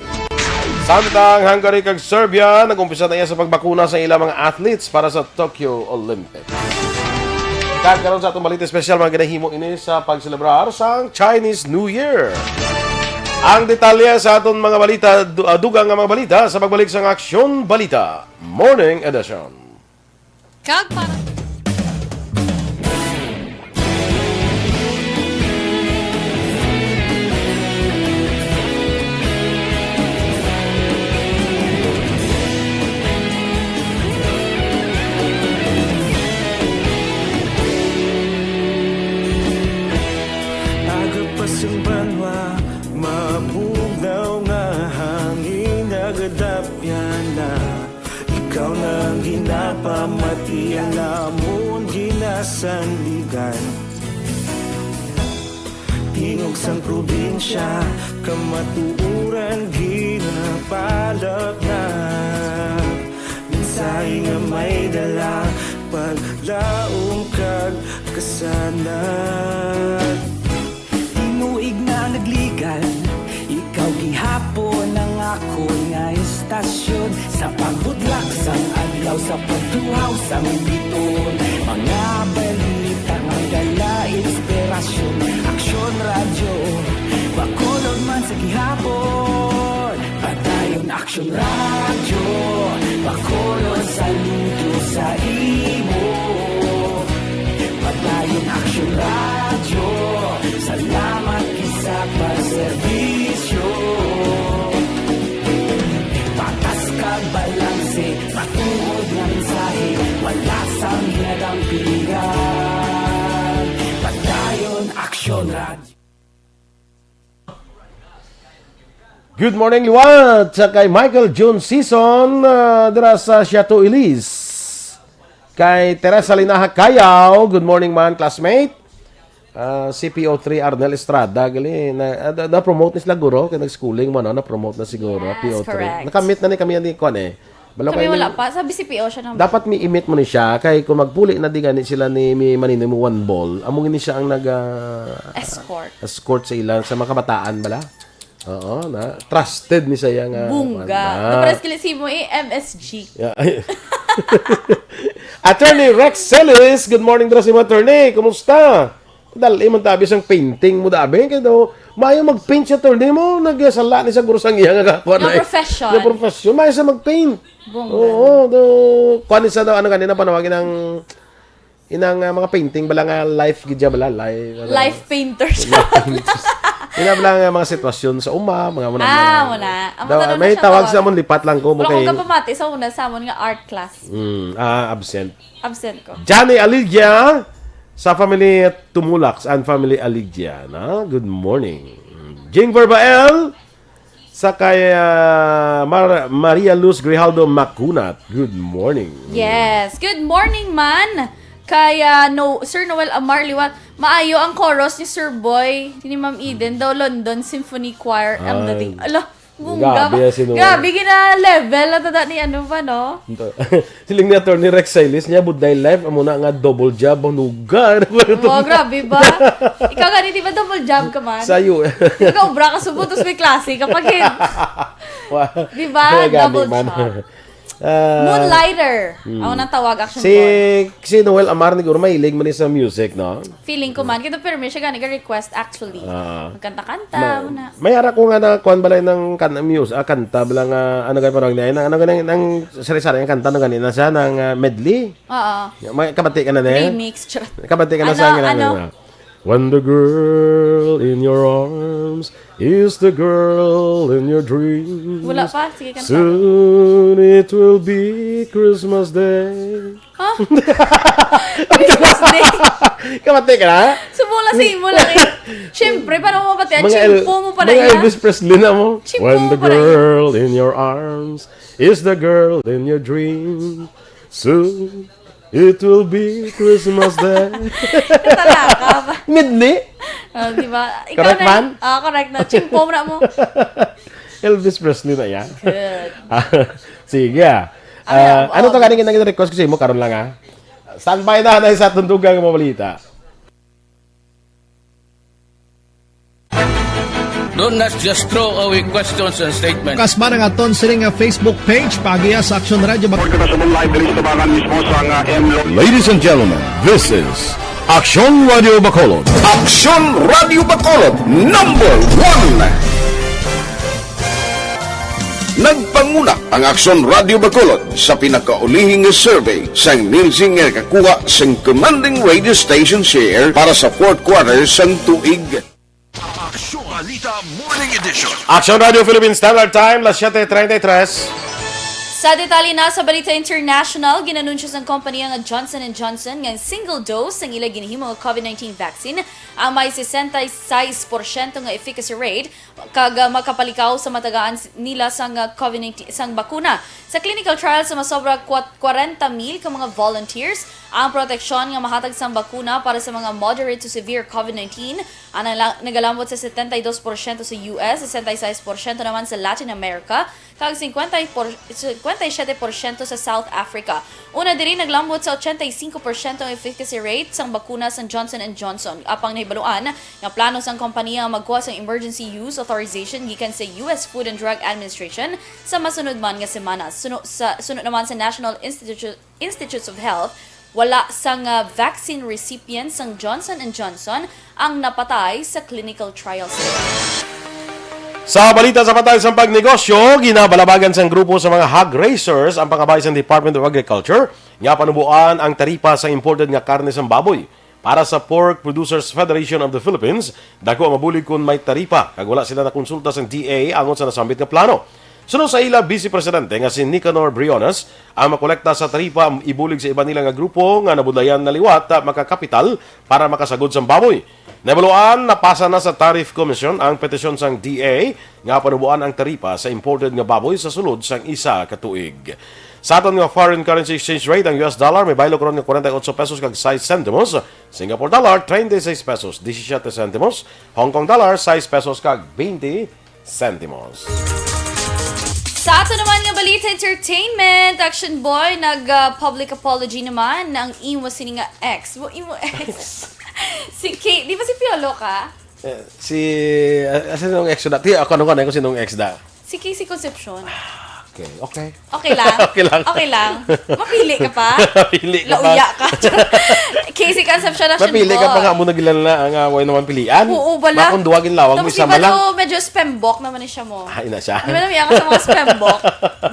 Samtang Hungary kag Serbia nag-umpisa na iya sa pagbakuna sa ilang mga athletes para sa Tokyo Olympics. Kag karon sa atong balita espesyal, mga ginahimo ini sa pagselebrar sang Chinese New Year. Ang detalye sa aton mga balita, du-, ah, dugang nga mga balita sa pagbalik sang Aksyon Balita Morning Edition. Kag para Aga pa sang banwa, mabugnaw nga hangin, nagadapyan na. Ikaw na ang ginapamati, ang amon ginasandigan. Tingog sang probinsya, kamatuoran ginapalag na. Mensahe nga may dala, paglaom kag kasanag. Tinuig na nagligan, ikaw gihapon ang akon nga istasyon. Sa pagbudlak sang adlaw, sa pagtuhaw sang biton, mga balita nga dala inspirasyon. Aksyon Radyo, Bacolod man sa gihapon. Padayon Aksyon Radyo, Bacolod, saludo sa imo. Padayon Aksyon Radyo, salamat gid sa pagserbisyo. Patas kag balanse, matuod nga mensahe, wala sang ginadampigan. Padayon Aksyon Radyo. Good morning liwat sa kay Michael June Season, ah, dira sa Chateau Elise. Kay Teresa Linaha Cayaw, good morning man, classmate. Ah, C P O three Arnel Estrada, gali, na, ah, na, na-promote ni sila, guro, kay nag-schooling mo, no? Na-promote na siguro, Yes, P O three. Correct. Nakamit na ni kami ni kwan, eh. Balo Kami kayo wala ni pa. Sabi C P O siya naman. Dapat mi-imit mo ni siya, kay kung magpuli na di gani sila ni mi Maninoy mo one ball, amo gini siya ang nag, ah, Escort. Escort sa ilan, sa mga kabataan bala. Oo, na trusted ni saya nga Bungga. Wala. Napares kili si mo, eh, M S G. Yeah. Attorney Rex Celis, good morning, dira sa imo, attorney. Kumusta? Dali man tabi sang painting mo dabi kay daw maayo mag-paint siya, attorney, mo nagsala ni sa guro sang iya nga kakuha Nga na eh. Profession. Nga profession, maayo sa mag-paint. Bongga. Oo, do kuan ni sa daw, ano ganina panawagin ang inang, ah, mga painting bala nga life gid siya bala, life, ano. Life painter siya. Ina bala nga mga sitwasyon sa uma, mga muna. Ah, muna. Amo daw, na may siya tawag sa amon, lipat lang ko mo. Wala kay ko kapamati sa una sa amon nga art class. Mm, ah, absent. Absent ko. Johnny Aligia sa family Tumulak and family Aligia, na? Good morning. Jing Verbael sa kay, ah, Mar-, Maria Luz Grijaldo Macunat. Good morning. Yes. Good morning man. Kay, ah, no, Sir Noel Amar liwat. Maayo ang chorus ni Sir Boy ni Ma'am Eden daw London Symphony Choir ang Ay. Dating. Ala, Bungga ba? Grabe si Noel. Grabe, gina-level na tada ni ano pa, no? Siling ni Attorney Rex Siles niya, budlay life, amo na nga double job, ang lugar. Oh, grabe ba? Ikaw gani, di ba double job ka man? Sayo. Ikaw, obra ka subot, tapos may klase ka pa, gid. Wa-, Di ba? Wala gani Double man. Job. Ah, Moonlighter. Hmm. Ako nang tawag, action Si, boy. Si Noel Amar ni Guro, mahilig man ni sa music, no? Feeling ko man. Kaya pero may siya gani ga-request, actually. Ah. Magkanta-kanta, Ma-, muna. May ara ko nga na, kuwan balay ng kan-, muse, ah, kanta bala nga, ano gani parang niya, nang, ano gani, nang sari-sari ang kanta, no, gani na siya, nang, ah, medley. Oo. May kabati ka na, ne? Remix, charot. Kabati ka na Ano, sa ano? Nga, When the girl in your arms is the girl in your dreams. Wala pa. Sige, kanta. Soon it will be Christmas Day. Ha? Christmas Day? Kamati ka na? Sumula sa imo lang eh. Siyempre, para mo mapati, Mga El-, chimpo mo pa na mga iya. Elvis Presley na mo. Chimpo When mo the pa na iya. Girl in your arms is the girl in your dream. Soon, it will be Christmas Day. Talaka ba? Medley? Oh, di ba? Ikaw Correct na man? Ah, correct na. Chimpo na mo. Elvis Presley na yan. Good. Ah, sige, ah. Ano Ah, na, ano to oh. Ganing nang request ko sa imo karon lang, ah? Standby na, na sa tundugan ng mga balita. Don't not just throw away questions and statements. Kasma nga aton sini nga Facebook page, paagiha sa Aksyon Radio Bac- Report kita sa live diri sa tabangan mismo sa nga M Lo- Ladies and gentlemen, this is Aksyon Radio Bacolod. Aksyon Radio Bacolod, number one. Nagpanguna ang Aksyon Radio Bacolod sa pinakaulihing nga survey sang Nielsen nga nakakuha sang commanding radio station share para sa fourth quarter sang tuig. Aksyon Balita Morning Edition. Aksyon Radio Philippine Standard Time, las siete treinta y tres. Sa detalye na sa Balita International, ginanunsyo sang kompanya nga Johnson and Johnson nga ang single dose sang ila ginhimo nga COVID nineteen vaccine ang may sesenta y seis porsyento nga efficacy rate kag, ah, makapalikaw sa matagaan s-, nila sang, ah, COVID nineteen, sang bakuna. Sa clinical trial sa masobra kwat-, kwarenta mil ka mga volunteers, ang proteksyon nga mahatag sang bakuna para sa mga moderate to severe COVID nineteen, ang nala-, nagalambot sa setenta y dos porsyento sa U S, sesenta y seis porsyento naman sa Latin America, kag singkwenta por-, singkwenta y siyete porsyento sa South Africa. Una diri, naglambot sa ochenta y cinco porsyento ang efficacy rate sang bakuna sang Johnson and Johnson. Apang nahibaluan nga plano sang kompanya ang magkuha sang emergency use authorization gikan sa U S Food and Drug Administration sa masunod man nga semana. Suno, sa, suno naman sa National Institute, Institutes of Health, wala sang, ah, vaccine recipient sang Johnson and Johnson ang napatay sa clinical trials. Sa balita sa patay sang pagnegosyo, ginabalabagan sang grupo sa mga hog raisers ang pangabay sang Department of Agriculture nga panuboan ang taripa sa imported nga karne sang baboy. Para sa Pork Producers Federation of the Philippines, dako ang mabulig kon may taripa kag wala sila nakonsulta sang D A angot sa nasambit nga plano. Suno sa ila Vice Presidente nga si Nicanor Briones, ang makolekta sa taripa ibulig sa iban nila nga grupo nga nabudlayan na liwat makakapital para makasagod sang baboy. Nahibaluan, napasa na sa Tariff Commission ang petisyon sang D A nga panuboan ang taripa sa imported nga baboy sa sulod sang isa ka tuig. Sa aton nga foreign currency exchange rate, ang U S dollar may baylo karon nga forty-eight pesos kag sais sentimos, Singapore dollar twenty-six pesos disisiete sentimos, Hong Kong dollar sais pesos kag twenty sentimos. Sa ato naman nga balita entertainment, Action Boy, nag, ah, public apology naman ang imo sini nga ex. Mo imo ex. Si Kate, di ba si Piolo ka? Eh, si, ah, sinong ex na? Ti, ako, ano ko na, kung sinong ex na? Si Casey Concepcion. Okay, okay. Okay lang? Okay lang. Okay lang. Mapili ka pa? Mapili ka pa. Lauya ka. Casey Concepcion, Action Boy. Mapili ka pa nga mo nagilan na ang, ah, way naman pilian. Oo, bala. Makundwa ginlawag mo. Tapos isa iba man lang. To, medyo spembok naman ni siya mo. Ah, ina siya. Di ba namiya ka sa mga spembok?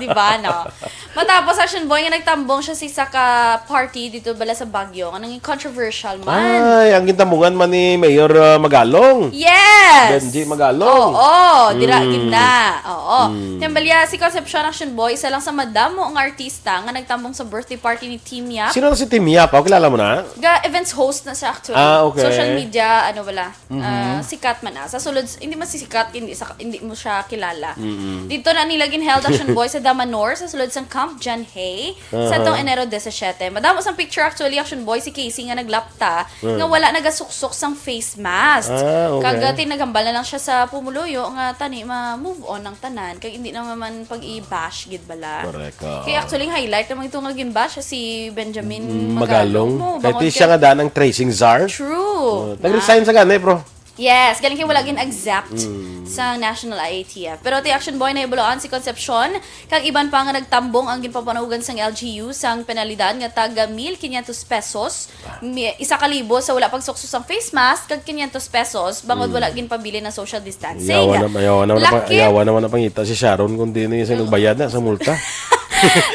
Di ba, no? Matapos, Action Boy, nga nagtambong siya sa isa ka party dito bala sa Baguio, nga naging controversial man. Ay, ang gintambungan man ni Mayor, ah, Magalong. Yes! Benji Magalong. Oo, dira Mm. gid na. Oo. Mm. Kay ang balya, si Concepcion, Action Boy, isa lang sa madamo nga artista nga nagtambong sa birthday party ni Team Yap. Sino na si Team Yap? Oh, kilala mo na? Ga events host na siya actually. Ah, okay. Social media, ano wala. Mhm. Ah, sikat man na. Sa sulod, hindi man si sikat, hindi sa, hindi mo siya kilala. Mm-mm. Dito na nila ginheld, Action Boy, sa Damanor, sa sulod sang Camp John Hay, sa Aha. tong Enero disisiete. Madamo sang picture actually, Action Boy, si Casey nga naglapta, Aha. nga wala nagasuksok sang face mask. Ah, okay. Kag, ah, tinagambal na lang siya sa pumuluyo nga tani ma-move on ang tanan, kag hindi na man pag-i-bash gid bala. Correct, oo. Kaya actually, highlight naman ito nga gin-bash si Benjamin Mm, Magalong. Magalong mo, Kaya bangod ti siya kay nga daan ang tracing czar. True. Oh, nag-resign sa gani, bro. Yes, galing kay wala gin-accept Mm. sa National I A T F. Pero ti Action Boy, nahibaluan si Concepcion, kag iban pa nga nagtambong ang ginpapanugan sang L G U sang penalidad nga tag mil quinientos pesos, mi-, isa ka libo sa wala pagsukso sang face mask, kag quinientos pesos bangod Mm. wala ginpabilin ang social distancing. Yawa na, yawa na, Lakip. yawa naman ang pangita si Sharon kung di niya siya nagbayad na sa multa.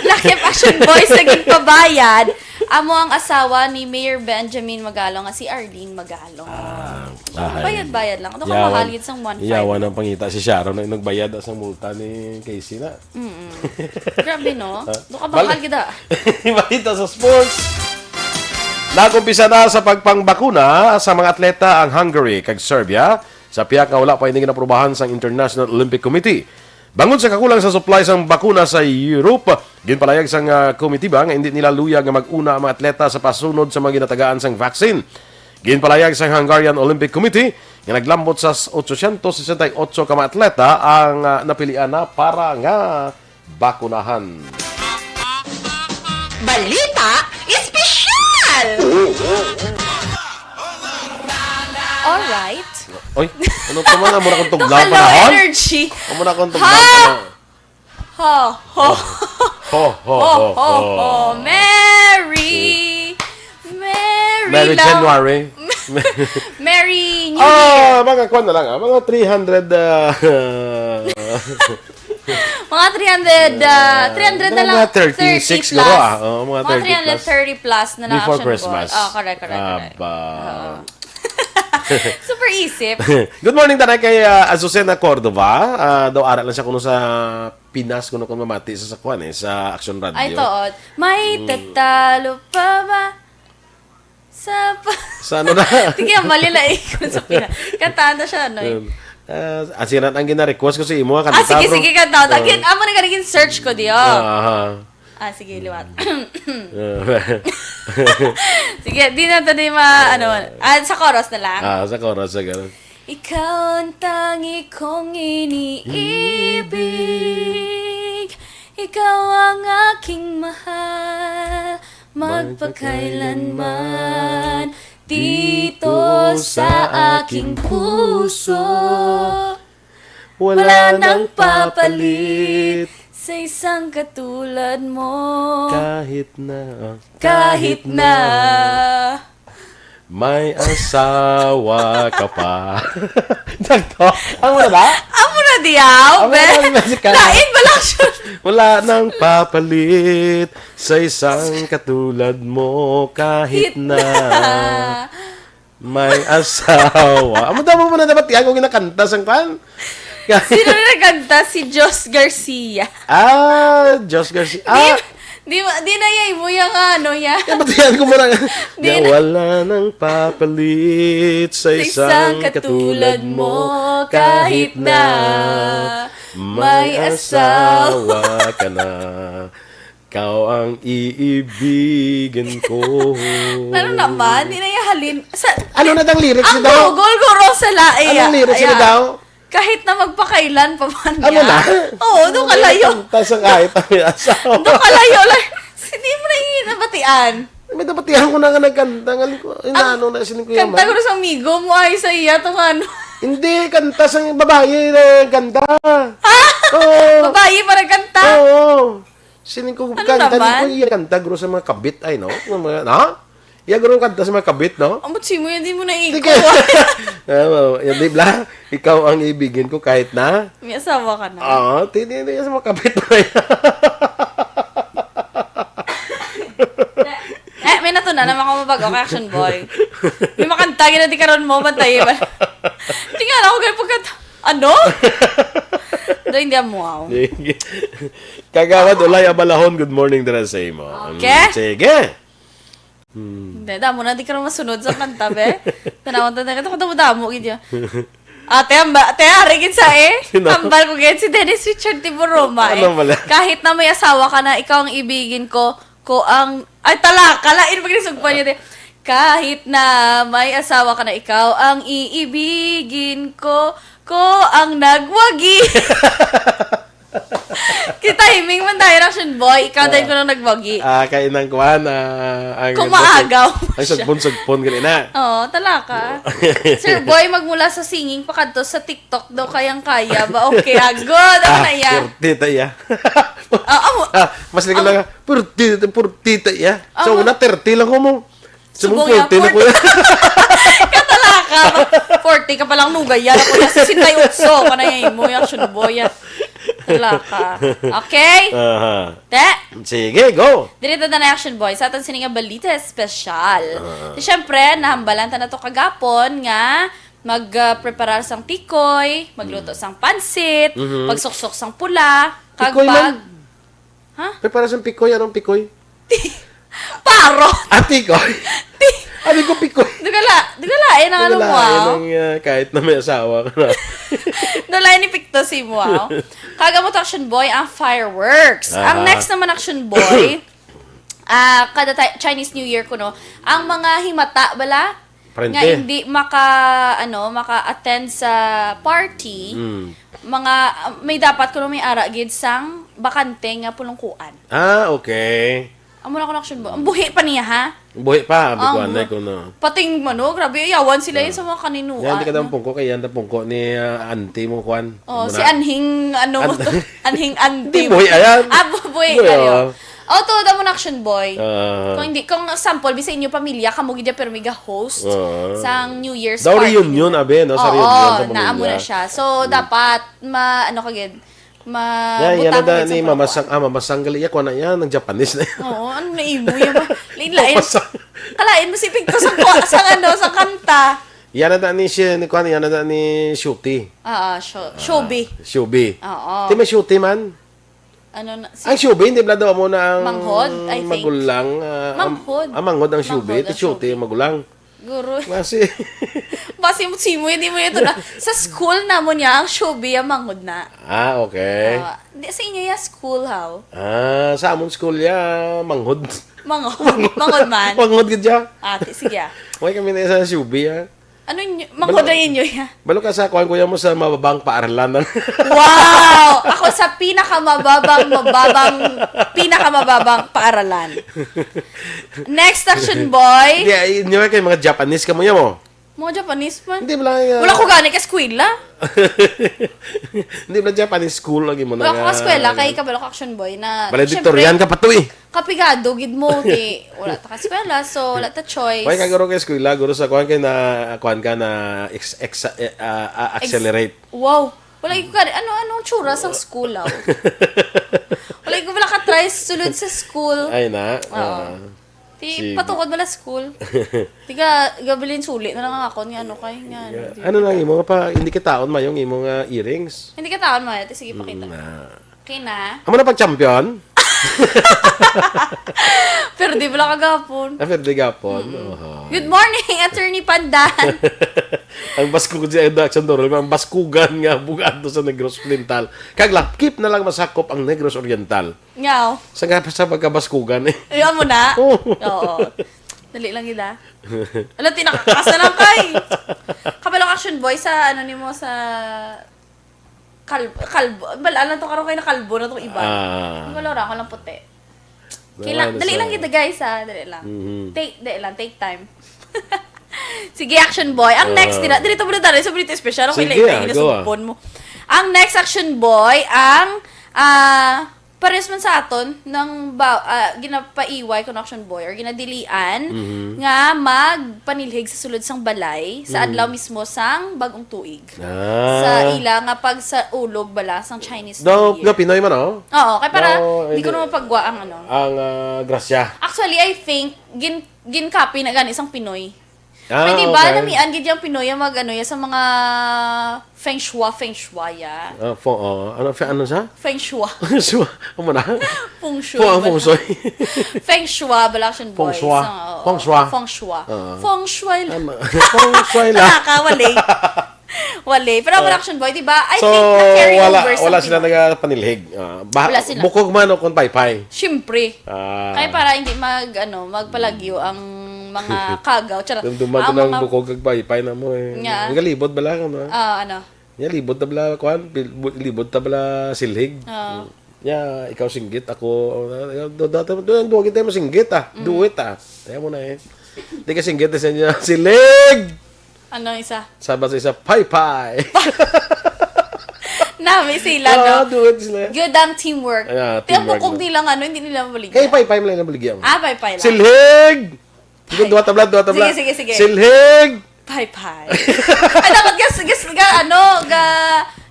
Lakip, Action Boy, sa ginpabayad, amo ang asawa ni Mayor Benjamin Magalong nga si Arlene Magalong. Ah, ahay. Bayad-bayad lang. Ano ka Yawan. mahal gid sang one five? Yawan ang pangita si Sharon na nagbayad sa multa ni Casey na. Mm-mm. Grabe, no? Ha? Ano ka Bal- bahal gid, ah? Balita sa sports. Nag-umpisa na sa pagpangbakuna sa mga atleta ang Hungary kag Serbia sa pihak nga wala pa ini ginaprubahan sang International Olympic Committee. Bangod sa kakulang sa supply sang bakuna sa Europe, ginpalayag sang, ah, komitiba nga indi nila luyag nga mag-una ang mga atleta sa pasunod sa mga ginatagaan sang vaccine. Ginpalayag sang Hungarian Olympic Committee nga naglambot sa otso siyento sesenta y otso ka mga atleta ang, ah, napilian na para nga bakunahan. Balita Espesyal! Alright. Oy, ano pa man? Amo na kong tugnaw Tukalo panahon? energy. Amo na kong tugnaw Ha? panahon. Ho, ho. Ho, ho, Ho, ho, ho, ho. ho. Merry, Merry Merry lang. January. Merry New Ah, Year. mga kwan na lang, ah. Mga three hundred, ah, Mga three hundred, ah, three hundred na lang. Mga thirty-six siguro, ah. Oo, mga Mga thirty plus. three hundred thirty plus na lang, Before Action Boy. Christmas. Ah, correct, correct, correct. Aba. Oo. Super isip. Good morning, tanay, kay, ah, Azucena Cordova. Ah, daw ara lang siya kuno sa Pinas, kuno kung mamati sa sakwan, eh, sa Action Radio. Ay, tuod. May Mm. tatalo pa ba? Sa pa- Sa ano na? Sige, ang mali na ikon sa Pinas. Kantaan na siya, no, eh. Um, ah, asinan ang gina-request ko sa imo, Ah, kanta, sige, bro. sige, kanta. Ah. Again, amo na ganun yung search ko, di, oh. Ah, aha. Ah, sige, liwat. Ah. Sige, di na to di ma-, ano, ah, sa chorus na lang. Ah, sa chorus, sa ganun. Ikaw ang tangi kong iniibig. Ikaw ang aking mahal. Magpakailanman dito sa aking puso. Wala Wala nang nang papalit. papalit sa isang katulad mo. Kahit na, Kahit kahit na. na. May asawa ka pa. Sakto. Amo na ba? Amo na diyaw, Amo be. na, Jessica. Lain ba lang siya? Wala nang papalit sa isang katulad mo kahit Kahit na na. may asawa. Amo daw mo na dapat ako ginakanta sang pan. Sino na nagkanta? Si Jos Garcia. Ah, Jos Garcia. Di, Ah, di, di na yay mo yung ano, ya. Kaya ba't yan ko muna? Di Nga na. wala nang papalit sa Sa isang isang katulad katulad mo, mo, kahit kahit na na may may asawa. asawa ka na. Ikaw ang iibigin ko. Ano naman? Di na ihalin. Sa, Ano na dang lyrics ang daw? Google, guro, sa lae. Anong lyrics na daw? Kahit na magpakailan pa man Ano niya. na? Oo, doon kalayo. Kanta sa kahit ang asawa. Doon kalayo lang. Hindi mo na yung nabatian. May nabatihan ko na nga nagkanta. Ngali ko, inaano na, siling ko Kanta ko sa amigo mo ay sa iya tong ano. Hindi, kanta sa babae na kanta. Oo. Babae para kanta. Oo. Siling ko, Ano kanta, naman? Ko, iya kanta, guro sa mga kabit, ay, no? Mga, na? Iya, guro kanta sa mga kabit, no? Ang si mo, hindi mo na iko. Sige. Ah, yan, di ba? Ikaw ang ibigin ko kahit na. May asawa ka na. Oo, tini, tini sa mga kabit na yan. Eh, may natuna naman ako mabago kay Action Boy. May makanta, gina di karon mo, bantay ba? Tingnan ako kayo pagkat, ano? Do, hindi mo, wow. Sige. Kagawad Ulay Abalahon, good morning dira sa imo. Okay. Mm, sige. Hindi, damo na di ka rin masunod sa kanta, be. Tanawan, tanawan, ito, damo-damo, gid yun. Ate, ang ba, ate, ari, gid sa eh. Sino? Hambal ko, gid, si Dennis Richard Tiburoma, eh. Ano pala? Kahit na may asawa ka na, ikaw ang ibigin ko, ko ang, ay, talaka, lain, pag nisugpan niya, di. Kahit na may asawa ka na, ikaw ang iibigin ko, ko ang nagwagi. Kita, himing man tayo, Action Boy. Ikaw din ko nang nagwagi. Ah, kay nang kuan, ah, ang Kung maagaw mo ang siya. Sugpon-sugpon gali na. Oo, talaka. Sir Boy, magmula sa singing pakadto sa TikTok daw kayang-kaya ba? Okay, ah, good. Ako Ah, na iya. Purti ta iya. Ah, amo. Ah, mas likod lang. Purti, purti ta iya. So, Amo. Una, thirty lang ko mo. Subong Subong purti ya, na ko forty. yan. Katalaka. Forty ka palang nugay yan. Ako yung sixty-eight. Ka na yung imo, yung Action Boy. Yan. Talaka. Okay? Aha. Te? Sige, go. Diri ta na Action Boy sa aton sini nga balita espesyal. Ah. Di syempre, nahambalan ta na to kagapon nga mag-preparar sang tikoy, magluto sang pansit, Mhm. pagsuksok sang pula, kag Tikoy bag- man. Ha? May para sa pikoy, anong pikoy? Paro! Ah, tikoy. Abi ko pikoy. Dugala, dugala, eh, nang ano mo, Wala, ah. yun ang, ah, kahit na may asawa ka na. Dulay ni Picto si mo, ah. Kagamot Action Boy ang fireworks. Ang Aha. Next naman Action Boy, ah, kada ti- Chinese New Year ko, no, ang mga himata, bala, Parente. nga hindi maka, ano, maka-attend sa party, Mm. mga, ah, may dapat kuno may ara gid sang bakante nga pulungkuan. Ah, okay. Amo na ko na Action Boy. Ang buhi pa niya, ha? Buhi pa, abi ko Ang anay bu- ko na. Pating, ano, grabe, yawan sila yun sa mga kaninuan. Yan, di ka daw pungko kay yan, pungko ni ah, auntie mo, Kwan. Oh, Ano si na? Anhing, ano mo to? Anhing Hindi, Anti. buhi, ayan. Ah, bu- buhi Buhi, kayo. oh. Oh, to, damo na Action Boy. Ah. Kung hindi, kung sample, bisa inyo pamilya, kamo gid pero mega host Oo. sang New Year's Daw party. reunion, abi, no? Sa Oo, reunion sa naamo pamilya. na siya. So, dapat, ma, ano ka gid, ma, Yan, yan butang na gid sa ni pagkuha. Mamasang, ah, Mamasang gali ako na yan, nag-Japanese na yan. Oo, ano na imo yun? Lain-lain. Mamasang. Kalain mo si Picto sa, sa, ano, sa kanta. Yan na ni si, ni Kwan, yan na ni Shuti. Ah, ah, sho- Shobi. Shubi. Oo. Di may Shuti man? Ano na, si, Ang Shubi, hindi pala daw mo na ang Manghod, I think. Magulang. Ah, ang- Manghod. Ah, manghod ang Shubi. Manghod Ito ang Shuti, Shubi. magulang. Guro. Kasi, Basi mo, simo, hindi mo ito na. Sa school namo niya, ang Shobi, ang manghod na. ah, okay. Ah, di, sa inyo ya school, how? Ah, sa among school ya, manghod. Manghod. Manghod man. Manghod gid siya. Ate, sige ah. Why kami na sa Shubi, ah? Ano inyo? Manghod na inyo ya? Balo ka sa kuan, kuya mo sa mababang paaralan. Wow! Ako sa pinakamababang, mababang, pinakamababang paaralan. Next Action Boy. Hindi, ay, inyo kay mga Japanese ka mo yan mo. Mga Japanese man. Hindi, wala, uh, Wala ko gani ka eskwela. Hindi, wala Japanese school lagi mo na. Wala ko ka eskwela, nga- kay kabalo ka Action Boy na. Valedictorian ka pa to eh. Kapigado gid mo, di. Wala ta ka eskwela, so wala ta choice. Why ka guro ka eskwela, guro sa kuan kay na, kuan ka na ex, ex, eh, ah, ah, Ex- accelerate. Wow. Wala ko ka, ano, anong tsura sa school, ah? Wala ko wala ka try sulod sa school. Ay na. Oo. ah. Di, Sige. Patungod wala school. Di ka, gabilin suli na lang ako ni ano kay nga. Ano, di- Ano lang imo pa, hindi kita on mayong imo nga earrings. Hindi ka taon mo, ate. Sige, pakita. Na. Okay na. Amo na pag-champion? Pero di wala kagapon. Ah, pwede gapon. Oho. Good morning, Attorney Pandan. Ang Baskugan, si Action Doral, ang Baskugan nga bug-at sa Negros Oriental. Kag lakip na lang masakop ang Negros Oriental. Ngaw. Sa nga sa pagkabaskugan eh. Ayaw mo na? Oo. Oo. Dali lang yun ah. Alam, tinakakas na lang kay. Kabalo ka, Action Boy, sa ano nimo sa kal kalbo. Bala lang to karon kay nakalbo na tong iba. Ah. Ang wala ra, ako lang puti. Wala Kila, na dali sa- lang kita guys ha, dali lang. Mhm. Take, dali lang, take time. Sige, Action Boy. Ang next, Ah. dina, dito muna tayo sa Brito Special. Okay Sige, lang, ah, yung go, ah. nasumpon mo. Ang next, Action Boy, ang ah, pares man sa aton nang ba, ah, ginapaiway ko Action Boy or ginadilian Mhm. nga magpanilhig sa sulod sang balay sa Mhm. adlaw mismo sang bagong tuig. Ah. Sa ila nga pagsaulog bala sang Chinese Daw, New Year. Daw Pinoy man, oh. Oo, kay para Daw, di ko hindi. na mapagwa ang ano. Ang ah, grasya. Actually, I think, gin, gin-copy na gani sang Pinoy. Ah, Kay di ba, okay. namian gid yung Pinoy ang mag ano ya sa mga feng shui, feng shui ya. Ah, fo, oh. Ano, fe, ano sa? Feng shui. Sua, ano na? Feng shui. Fo, ang ba? feng shui. Feng shui, bala Action Boy. Feng shui. Sa, oo, Feng shui. Feng shui. Oo. Feng shui lang. Ano? Feng shui lang. Nakakawali. Wali. Pero ang Action Boy, di ba? I So, think na-carry wala, over sa wala sila Pinoy. Nagapanilhig. Ah, ba, Wala sila. Bukog man o kung paypay. Siyempre. Ah. Kaya para hindi mag, ano, magpalagyo ang mga kagaw. Charot. Dumduman ko Ang ng mga bukog kag paypay na mo eh. Nga. Galibot bala ka, no? Ah, ano? Nya, libot ta bala, kuan, pil-, bu-, libot ta bala silhig. Ah. Nya, ikaw singgit, ako, uh, do, do, do, do, do, kita mo singgit, ah. Mm. Do it, ah. Tayo mo na eh. Di ka singgit, sa niya, silhig! Ano isa? Sabat sa isa, paypay! Nami sila, Ah, no? do it sila. Good ang teamwork. Ah, Kaya teamwork bukog na. Nila nga, ano, hindi nila maligya. Kaya paypay mo lang nabaligyan. Ah, paypay lang. Silhig! Sige, Pay- duha tabla, duha tabla. Sige, sige, sige. Silhig! Paypay. Ay, dapat ga, ga, ga, ano, ga,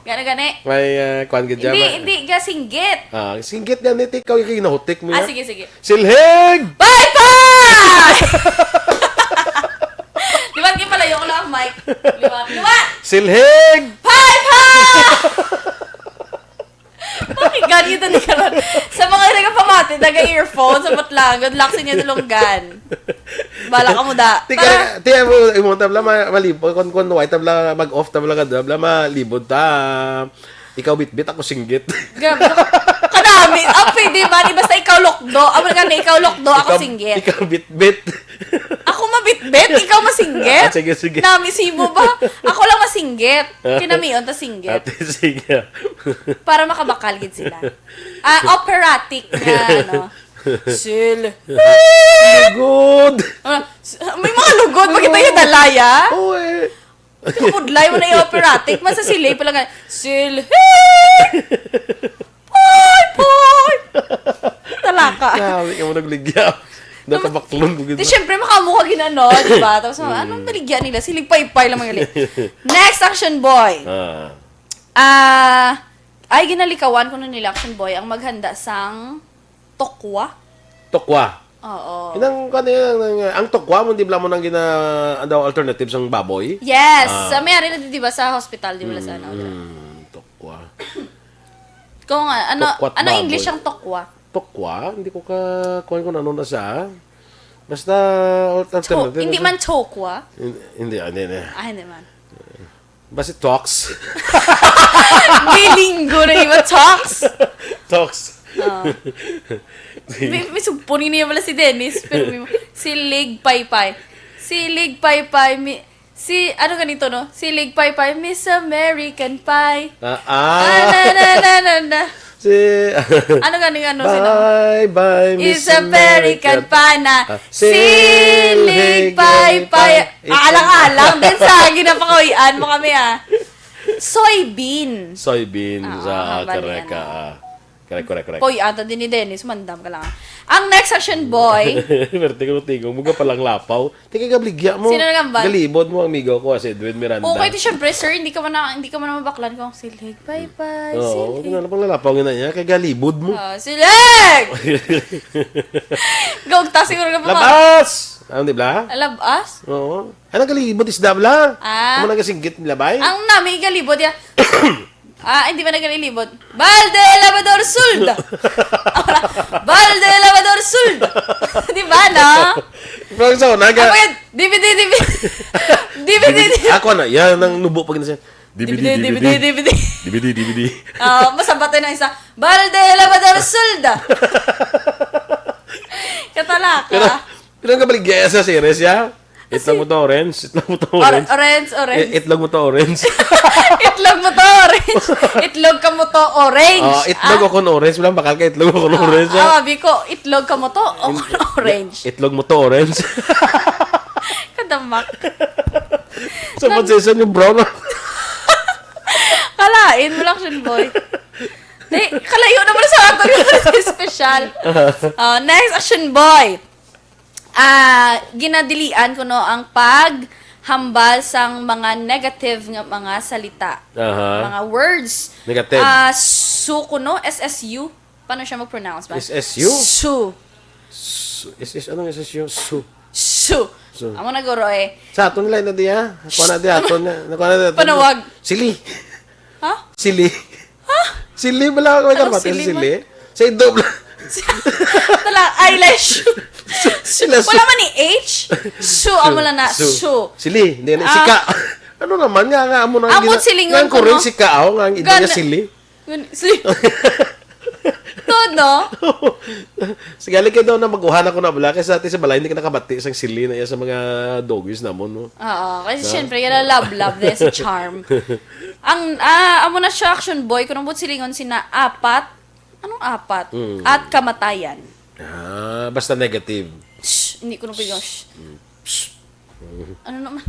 gana, gani. May, ah, kuan gid dyan, Hindi, ma- hindi, ga singgit. Ah, singgit nga nito, ikaw yung kinahutik mo Ah, yan. sige, sige. Silhig! Paypay! Liwat kayo pala, yung lang ang mic. Liwat, liwat! Silhig! Paypay! Pakinggan niyo tani karon. Sa mga nagapamati, naga-earphone, sa Batlang, good luck sa inyo, Dulonggan. Bala ka mo da. Ti ka, ti mo, imo tabla, ma-, malibot, kon, kon, why tabla, mag-off tabla ka, tabla, malibot ta. Ikaw bitbit, ako singgit. Grabe. Kadami. Ah, pwede ba? Di basta ikaw lokdo. Amo nga na ikaw lokdo, ako Ikaw, singgit. Ikaw bitbit. Ako mabitbit, ikaw masinggit. Ah, sige, sige. Nami simo ba? Ako lang masinggit. Kinamion ta singgit. Ate, sige. Para makabakal gid sila. Ah, operatic nga, ano. Sil. Good. Ah, s- may mga lugod, makita yung dalaya. Oo eh. Kapudlay mo na yung operatic. Masa silay pala nga. Silhig! Poy! Poy! Talaka. Grabe ka mo nagligya. Nakabaklon ko Di gid. syempre, makamu ka ginano, di ba? Tapos, anong naligyan nila? Silig paypay lang mga gali. Next, Action Boy. Ah. Ah, ay, ginalikawan ko nun nila, Action Boy, ang maghanda sang tokwa. Tokwa. Oo. Inang, kano yan, ang, ang tokwa mo, di bala mo nang gina, ano daw, alternative sang baboy? Yes! Ah. Sa may ari na, di ba, sa hospital, di ba, sa ano? Mm, tokwa. Kung ah, ano, Tokwa't ano baboy. English ang tokwa? Tokwa? Hindi ko ka, kuhan kung ano na siya. Basta, Cho- alternative. hindi man chokwa? Hindi, hindi, hindi, hindi. Ah, hindi man. Basta talks. Bilingo na iba, talks? Talks. Ah. May, may sugpon niya pala si Dennis, pero may, si Lig Paypay. Si Lig Paypay, mi, si, ano ganito, no? Si Lig Paypay, Miss American Pie. Ah, Ah, ah. na, na, na, na, na. Si, Ano gani, ano, sino? Bye, bye, Miss Is American America. Pie na. Ah, Silig silig Paypay. Paypay. Alang-alang din sa ginapangawian mo kami, ah. Soybean. Soybean. Ah, Sa ah, bali, Kareka. ano. Ah. Correct, correct, correct. Poy, ata din ni Dennis. Mandam ka lang. Ang next Action Boy. Pero tingog-tingog mo ka palang lapaw. Tingog ka bligya mo. Sino nagambal? Galibod mo ang amigo ko, si Edwin Miranda. Okay, di syempre, sir, hindi ka man na, hindi ka man na mabaklan kung silig, bye-bye, Oo, silig. Ano pang lalapaw nga na niya? Kay galibod mo. Ah, silig! Gawag ta siguro ka pa. Labas! Ano, di bla? Alabas? Oo. Ano galibod isda bla? Ah. Ano nagasinggit nila, bay? Ang nami galibod ya. Ah, hindi ba nagalilibot? Balde lavador suld! Balde lavador suld! Di ba, no? Pero sa una, Ako ga- yan! D V D, D V D! D V D, D V D! Ako na, yan ang nubo pag nasa. D V D, D V D. D V D, D V D. D V D, D V D. Ah, masabat na isa. Balde, labador, sulda! Katalaka. Pero, pero ang kabaligya sa series, ya? Itlog mo to orange, itlog mo to Or- orange. orange, orange. I- itlog mo to orange. Itlog mo to orange. Itlog ka mo to orange. Ah, itlog ako ng orange, wala bakal ka itlog ako ng orange. Ah, Ah. abi ko, itlog ka mo to o orange. Itlog mo to orange. Kadamak. Sa pagsesan yung brown. Kalain mo lang, Action Boy. Di, kalayo naman sa ato yung special. Ah, next, Action Boy. Ah, ginadilian ko no ang paghambal sang mga negative nga mga salita. Aha. Mga words. Negative. Ah, su kuno, S S U. Paano siya mag-pronounce ba? S S U? Su. Su- S S, anong S S U? Su. Su. Su. Amo na guro eh. Sa aton nila na diya. Kuha na diya aton na. Nakuha na diya aton. Panawag. Sili. Ha? Sili. Sili bala ko Anong karbati sili sa man? Sili. Sa ido. Tala, eyelash. Sila su. Wala man ni H. Su, amo lang na. Su. Sili. Hindi na. Ah. Sika. Ano naman nga nga amo na Amo silingon nga ko, kuring no? Sika aw nga ang ida Gan- niya sili. Gan- Sili. Todo. Sige, alikay daw na mag-uhan ako na bala kay sa atin sa balay hindi ka nakabati sang sili na iya sa mga doggies namon, no? Oo, kasi syempre, yun ang love-love na si Charm. Ang, ah, amo na siya, Action Boy, kung nang silingon sina apat, anong apat? Mm. At kamatayan. Ah, basta negative. Shh, hindi ko nang pwede yung shh. Ano naman?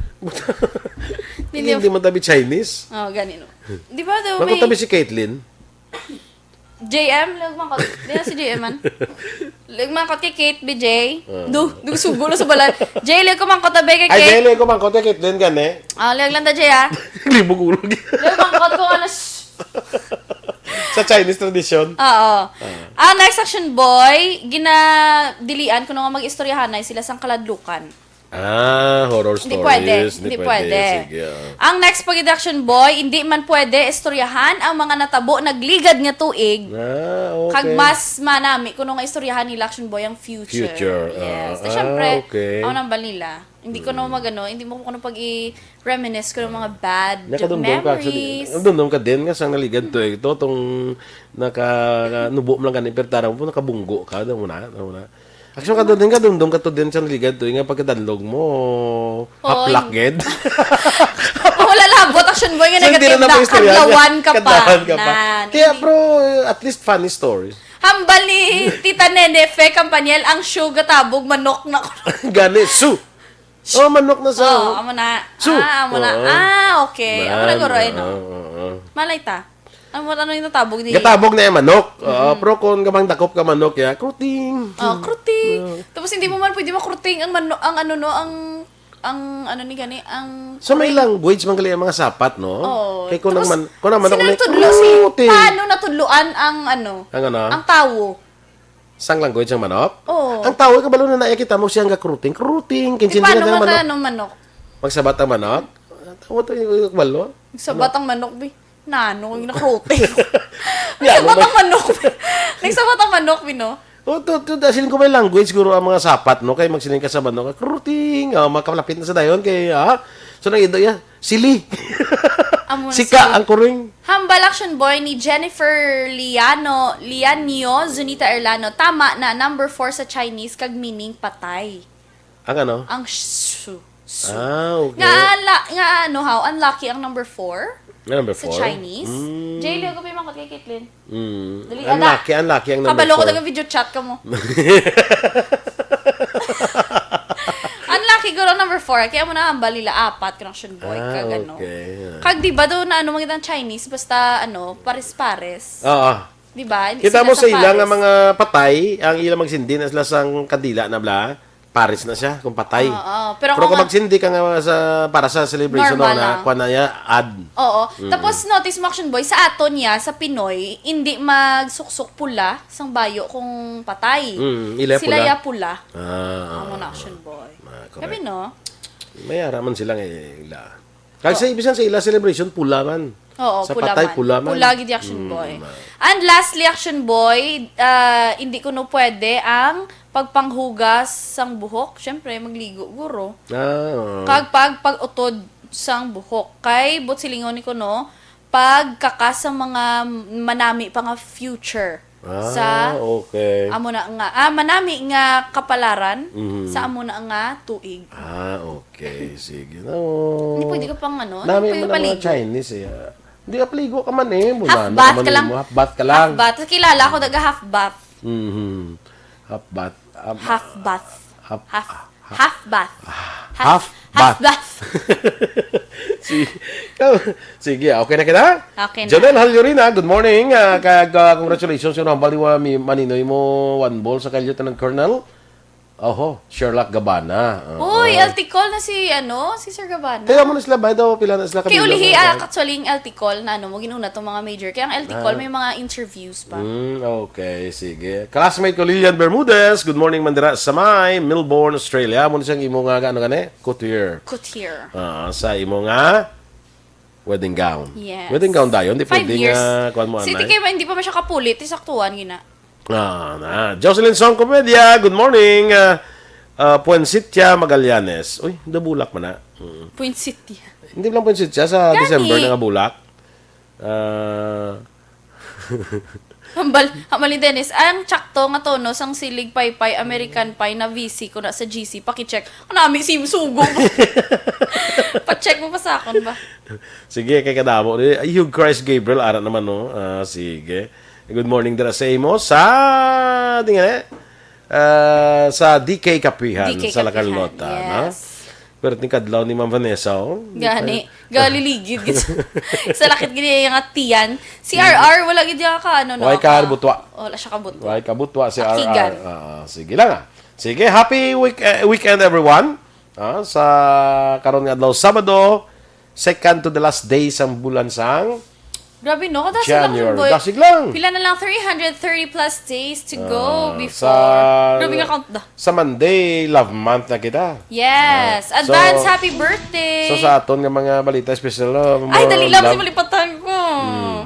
Hindi, hindi mo tabi Chinese. Oh, ganino. Di ba daw Bako may... tabi si Caitlyn. J M, lagmangkot. Di na si J M man. Lagmangkot kay Kate B J. Ah. Do, do sugo na sa balay. Jay, lag ko mangkot tabi kay Ay, Kate. dili ko mangkot kay Caitlyn gani. Ah, lag lang ta, Jay, ah. Libog ulo. Lagmangkot ko, ano, s- Sa Chinese tradition. Oo. Ah, next, Action Boy, ginadilian ko nga mag-istoryahanay sila sang kaladlukan. Ah, horror stories. Hindi pwede. Hindi pwede. Sige, ah. Ang next pag Action Boy, hindi man pwede istoryahan ang mga natabo nagligad nga tuig. Ah, okay. Kag mas manami kuno nga istoryahan nila, Action Boy, ang future. Future, Yes. ah, So, syempre, ah, okay. Ang nambal nila. Hindi ko na magano, hindi mo ko na pag i-reminisce ko ng mga bad Nakadumdum ka, actually. memories. Nakadumdum ka din nga sang naligad to eh. Ito, itong naka-, nubo mo lang gani, pero tara mo, nakabunggo ka, daw mo na, daw mo na. Actually, kadumdum ka, dumdum ka to din sa naligad to, eh, nga pagkadanlog mo, Oo, haplak in- gid. Wala labot, Action Boy, nga So, hindi negative na na, naman istorya niya. kadlawan ka pa. Kadlawan ka pa. Nan. Kaya, bro, at least funny stories. Hambal ni Tita Nene Fe Campaniel, ang show gatabog manok na ko. Gani, su! Oh, manok na sa. Oh, amo na. Su! Ah, amo na. Oo. Ah, okay. Amo na Man, guro, eh, no? oo, oo. Malay ta. Ano, ano yung natabog ni... Gatabog na yung manok. Oo, pero kung gamang dakop ka manok, ya, kruting. Oh, kruting. Tapos hindi mo man pwede makruting ang mano, ang ano, no, ang, ang ano ni gani, ang... So may language man gali ang mga sapat, no? Oo. Kay kung Tapos, nang man, kung nang manok sino ni nagtudlo si, kruting. Paano natudloan ang ano? Ang ano? Ang tawo. Sang language ang manok? Oo. Ang tawo, kabalo na nakikita mo siya nga kruting, kruting, Di kinsin paano na man manok. ka ano manok? Magsabat ang manok? Ang tawo to yung kabalo? Sabat ang manok, bi. Nano, yung nakruting. Yeah, Sabat ang manok, bi. Nagsabat ang manok, bi, no? Oh, to, to, dahil ko may language, siguro ang mga sapat, no? Kay magsiling ka sa manok, kruting, oh, makalapit na sa dayon, kay, ah, so nang ido, ya, sili. Amo na Sika, sili. Ang kuring. Hambal Action Boy ni Jennifer Liano, Lianio, Zunita Erlano. Tama na, number four sa Chinese, kag meaning patay. Ang ano? Ang su. su. Ah, okay. Nga, ala, nga ano, how? Unlucky ang number four Nga number sa four? Chinese. Mm. Jay, liyo ko pa yung mangkot kay Caitlyn. Mm. Dali, Ang ala. Lucky, ang lucky ang number Kabalo ko four. Taga video chat ka mo. Unlucky guro number four. Kaya mo na hambal nila apat, kung Action Boy. Ah, Kag ano. Okay. Kag di ba doon na ano, mga Chinese, basta ano, pares-pares. Oo. Di ba? Kita Sila mo sa ila pares. nga mga patay, ang ila magsindi na sila sang kandila na bla, pares na siya kung patay. Oo, pero Pero kung kung ang- magsindi ka nga sa, para sa celebration Normal na, lang. Kuha na niya, ad. Oo. Tapos notice mo, Action Boy, sa aton niya, sa Pinoy, hindi magsuksok pula sang bayo kung patay. Mm, ila Sila pula. Ya pula. Ah, Ang mga Action Boy. Ah, correct. Sabi, no? May ara man sila nga ila. Kag sa ibisan sa ila celebration, pula man. Oo, Sa pula patay, man. Pula man. Pula gid yung Action Mm, Boy. ma- And lastly, Action Boy, ah, hindi kuno pwede ang pagpanghugas sang buhok, syempre, magligo, guro. Ah, oo. Kag pag, pag-utod sang buhok. Kay, buot silingon ni kuno, pagkaka sa mga manami pa nga future Ah, sa okay. amo na nga, ah, manami nga kapalaran Mhm. sa amo na nga tuig. Ah, okay. Sige. No. Hindi pwede ka pang ano, hindi Nami pwede mo na mga paligo. Chinese eh. Ah, hindi ka paligo ka man eh. Half Bulana bath ka ka man lang. mo. Half bath ka lang. Half bath. Kilala ko, daga half bath. Mhm. Half bath. Half, Half bath. half, Half, half half bath. Half, half half bath. bath. Si, oh, sige, okay na kita? Okay na. Jonel Halyurina, good morning. Ah, kag, ah, congratulations, yung hambal ni Wa-, mi-, Maninoy mo, one ball sa Kalyo, Lieutenant Colonel. Oho, Sherlock Gabana. Oo. Uy, L T Col na si, ano, si Sir Gabana. Kaya mo na sila, by the way, pila na sila Kay kabilang, ulihi, ah, ah, actually, yung L T Col na, ano, mo ginuna tong mga major. Kaya ang L T Col, Ah. may mga interviews pa. Mm, okay, sige. Classmate ko, Lilian Bermudez. Good morning, mandira sa may Melbourne, Australia. Amo ni siyang imo nga, ano gani? Couturier. Couturier. Ah, sa imo nga wedding gown. Yes. Wedding gown dayon, di Five pwede years. nga kuwan mo, Si anay. T K, hindi pa man siya kapulit, isaktuan, gina. Ah, na. Jocelyn Song Comedia, good morning. Ah, ah, Puensitia Magallanes. Uy, Dabulak man na. Mm. Puensitia. Hindi lang Puensitia, sa Gani. December na nga bulak. Ah. Hambal, hambal ni Dennis, ang tsakto nga tono sang silig paypay, American Pie na V C ko na sa G C, pakicheck. Ang nami si sugo mo. Pa-check mo pa sa akon ba? Sige, kay kadamo. Ay, Hugh Christ Gabriel, ara naman, no? Ah, sige. Good morning, dira sa imo. Sa, di nga, eh, ah, sa D K Kapihan, D K sa La Kapihan, Carlota, no? Yes. Pero ting kadlaw ni Ma'am Vanessa, oh. Gani. Galiligid gid. Sa lakit gid iya nga tiyan. Si R R, wala gid iya ka, ano, no, Wala ka ka, kabutwa. Wala siya kabutwa. Wala kabutwa si Akigan. R R. Ah, sige lang, ah. Sige, happy week-, eh, weekend, everyone. Ah, sa karon nga adlaw, Sabado, second to the last day sang bulan sang Grabe, no? Kada sa January. Boy, Dasig lang. Pila na lang? Three hundred thirty plus days to go Ah, before. sa Grabe nga count da. Sa Monday, love month na kita. Yes. Ah, Advance so, happy birthday. So, sa aton nga mga balita, special, uh, Ay, more dali on lang, love. Kasi malipatan ko. Hmm.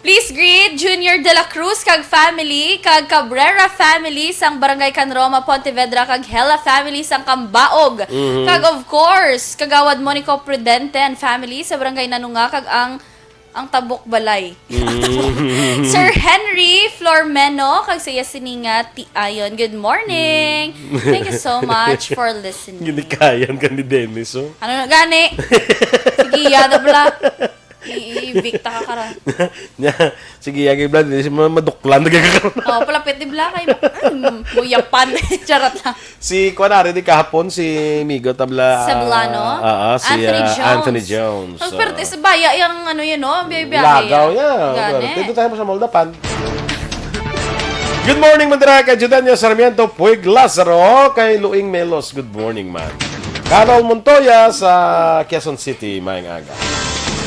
Please greet Junior de la Cruz kag family, kag Cabrera family sang Barangay Can Roma, Pontevedra, kag Hela family sang Cambaog. Mhm. Kag of course, Kagawad Monico Prudente and family sa Barangay Nanunga, kag ang Ang Tabok Balay. Mm. Sir Henry Flormeno, kag sa iya sini nga tiayon. Good morning. Mm. Thank you so much for listening. Ginikayan ka ni Dennis, oh. Ano na gani? Sige, yada bala. I-, i-evict ta ka karon. Nya, sige, yagi bala, di siya ma-, maduklan, nagkakaroon. Oh, palapit ni bala kay, mm, muyapan. Charot lang. Si, kuwan na rin, di kahapon, si Migo Tabla, Cebuano? Ah, ah, si, Anthony ah, Jones. Anthony Jones, Oh, pero oo. Sa baya, yung ano yun, no? Ang biyahe-biyahe, Lagaw ah. Yan. Gani. Pero dito tayo sa Moldapan. Good morning, Mandrake. Judanya Sarmiento, Puig Lazaro, kay Luing Melos. Good morning, man. Carol Montoya sa Quezon City, maayong aga.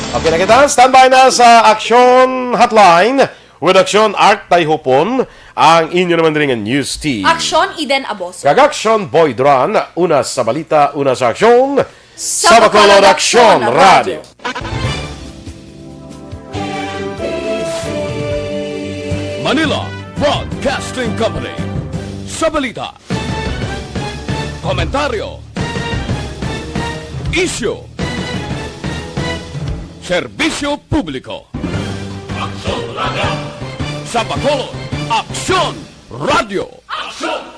Okay na kita. Standby na sa Action Hotline. With Aksyon Art Tayhupon, ang inyo naman rin nga news team. Aksyon Eden Aboso. Kag Aksyon Boy Duran, una sa balita, una sa aksyon. Sa Bacolod Aksyon Radio. Manila Broadcasting Company. Sa balita, komentaryo, isyu, serbisyo publiko. Aksyon Radio. Sa Bacolod, Aksyon Radio. Aksyon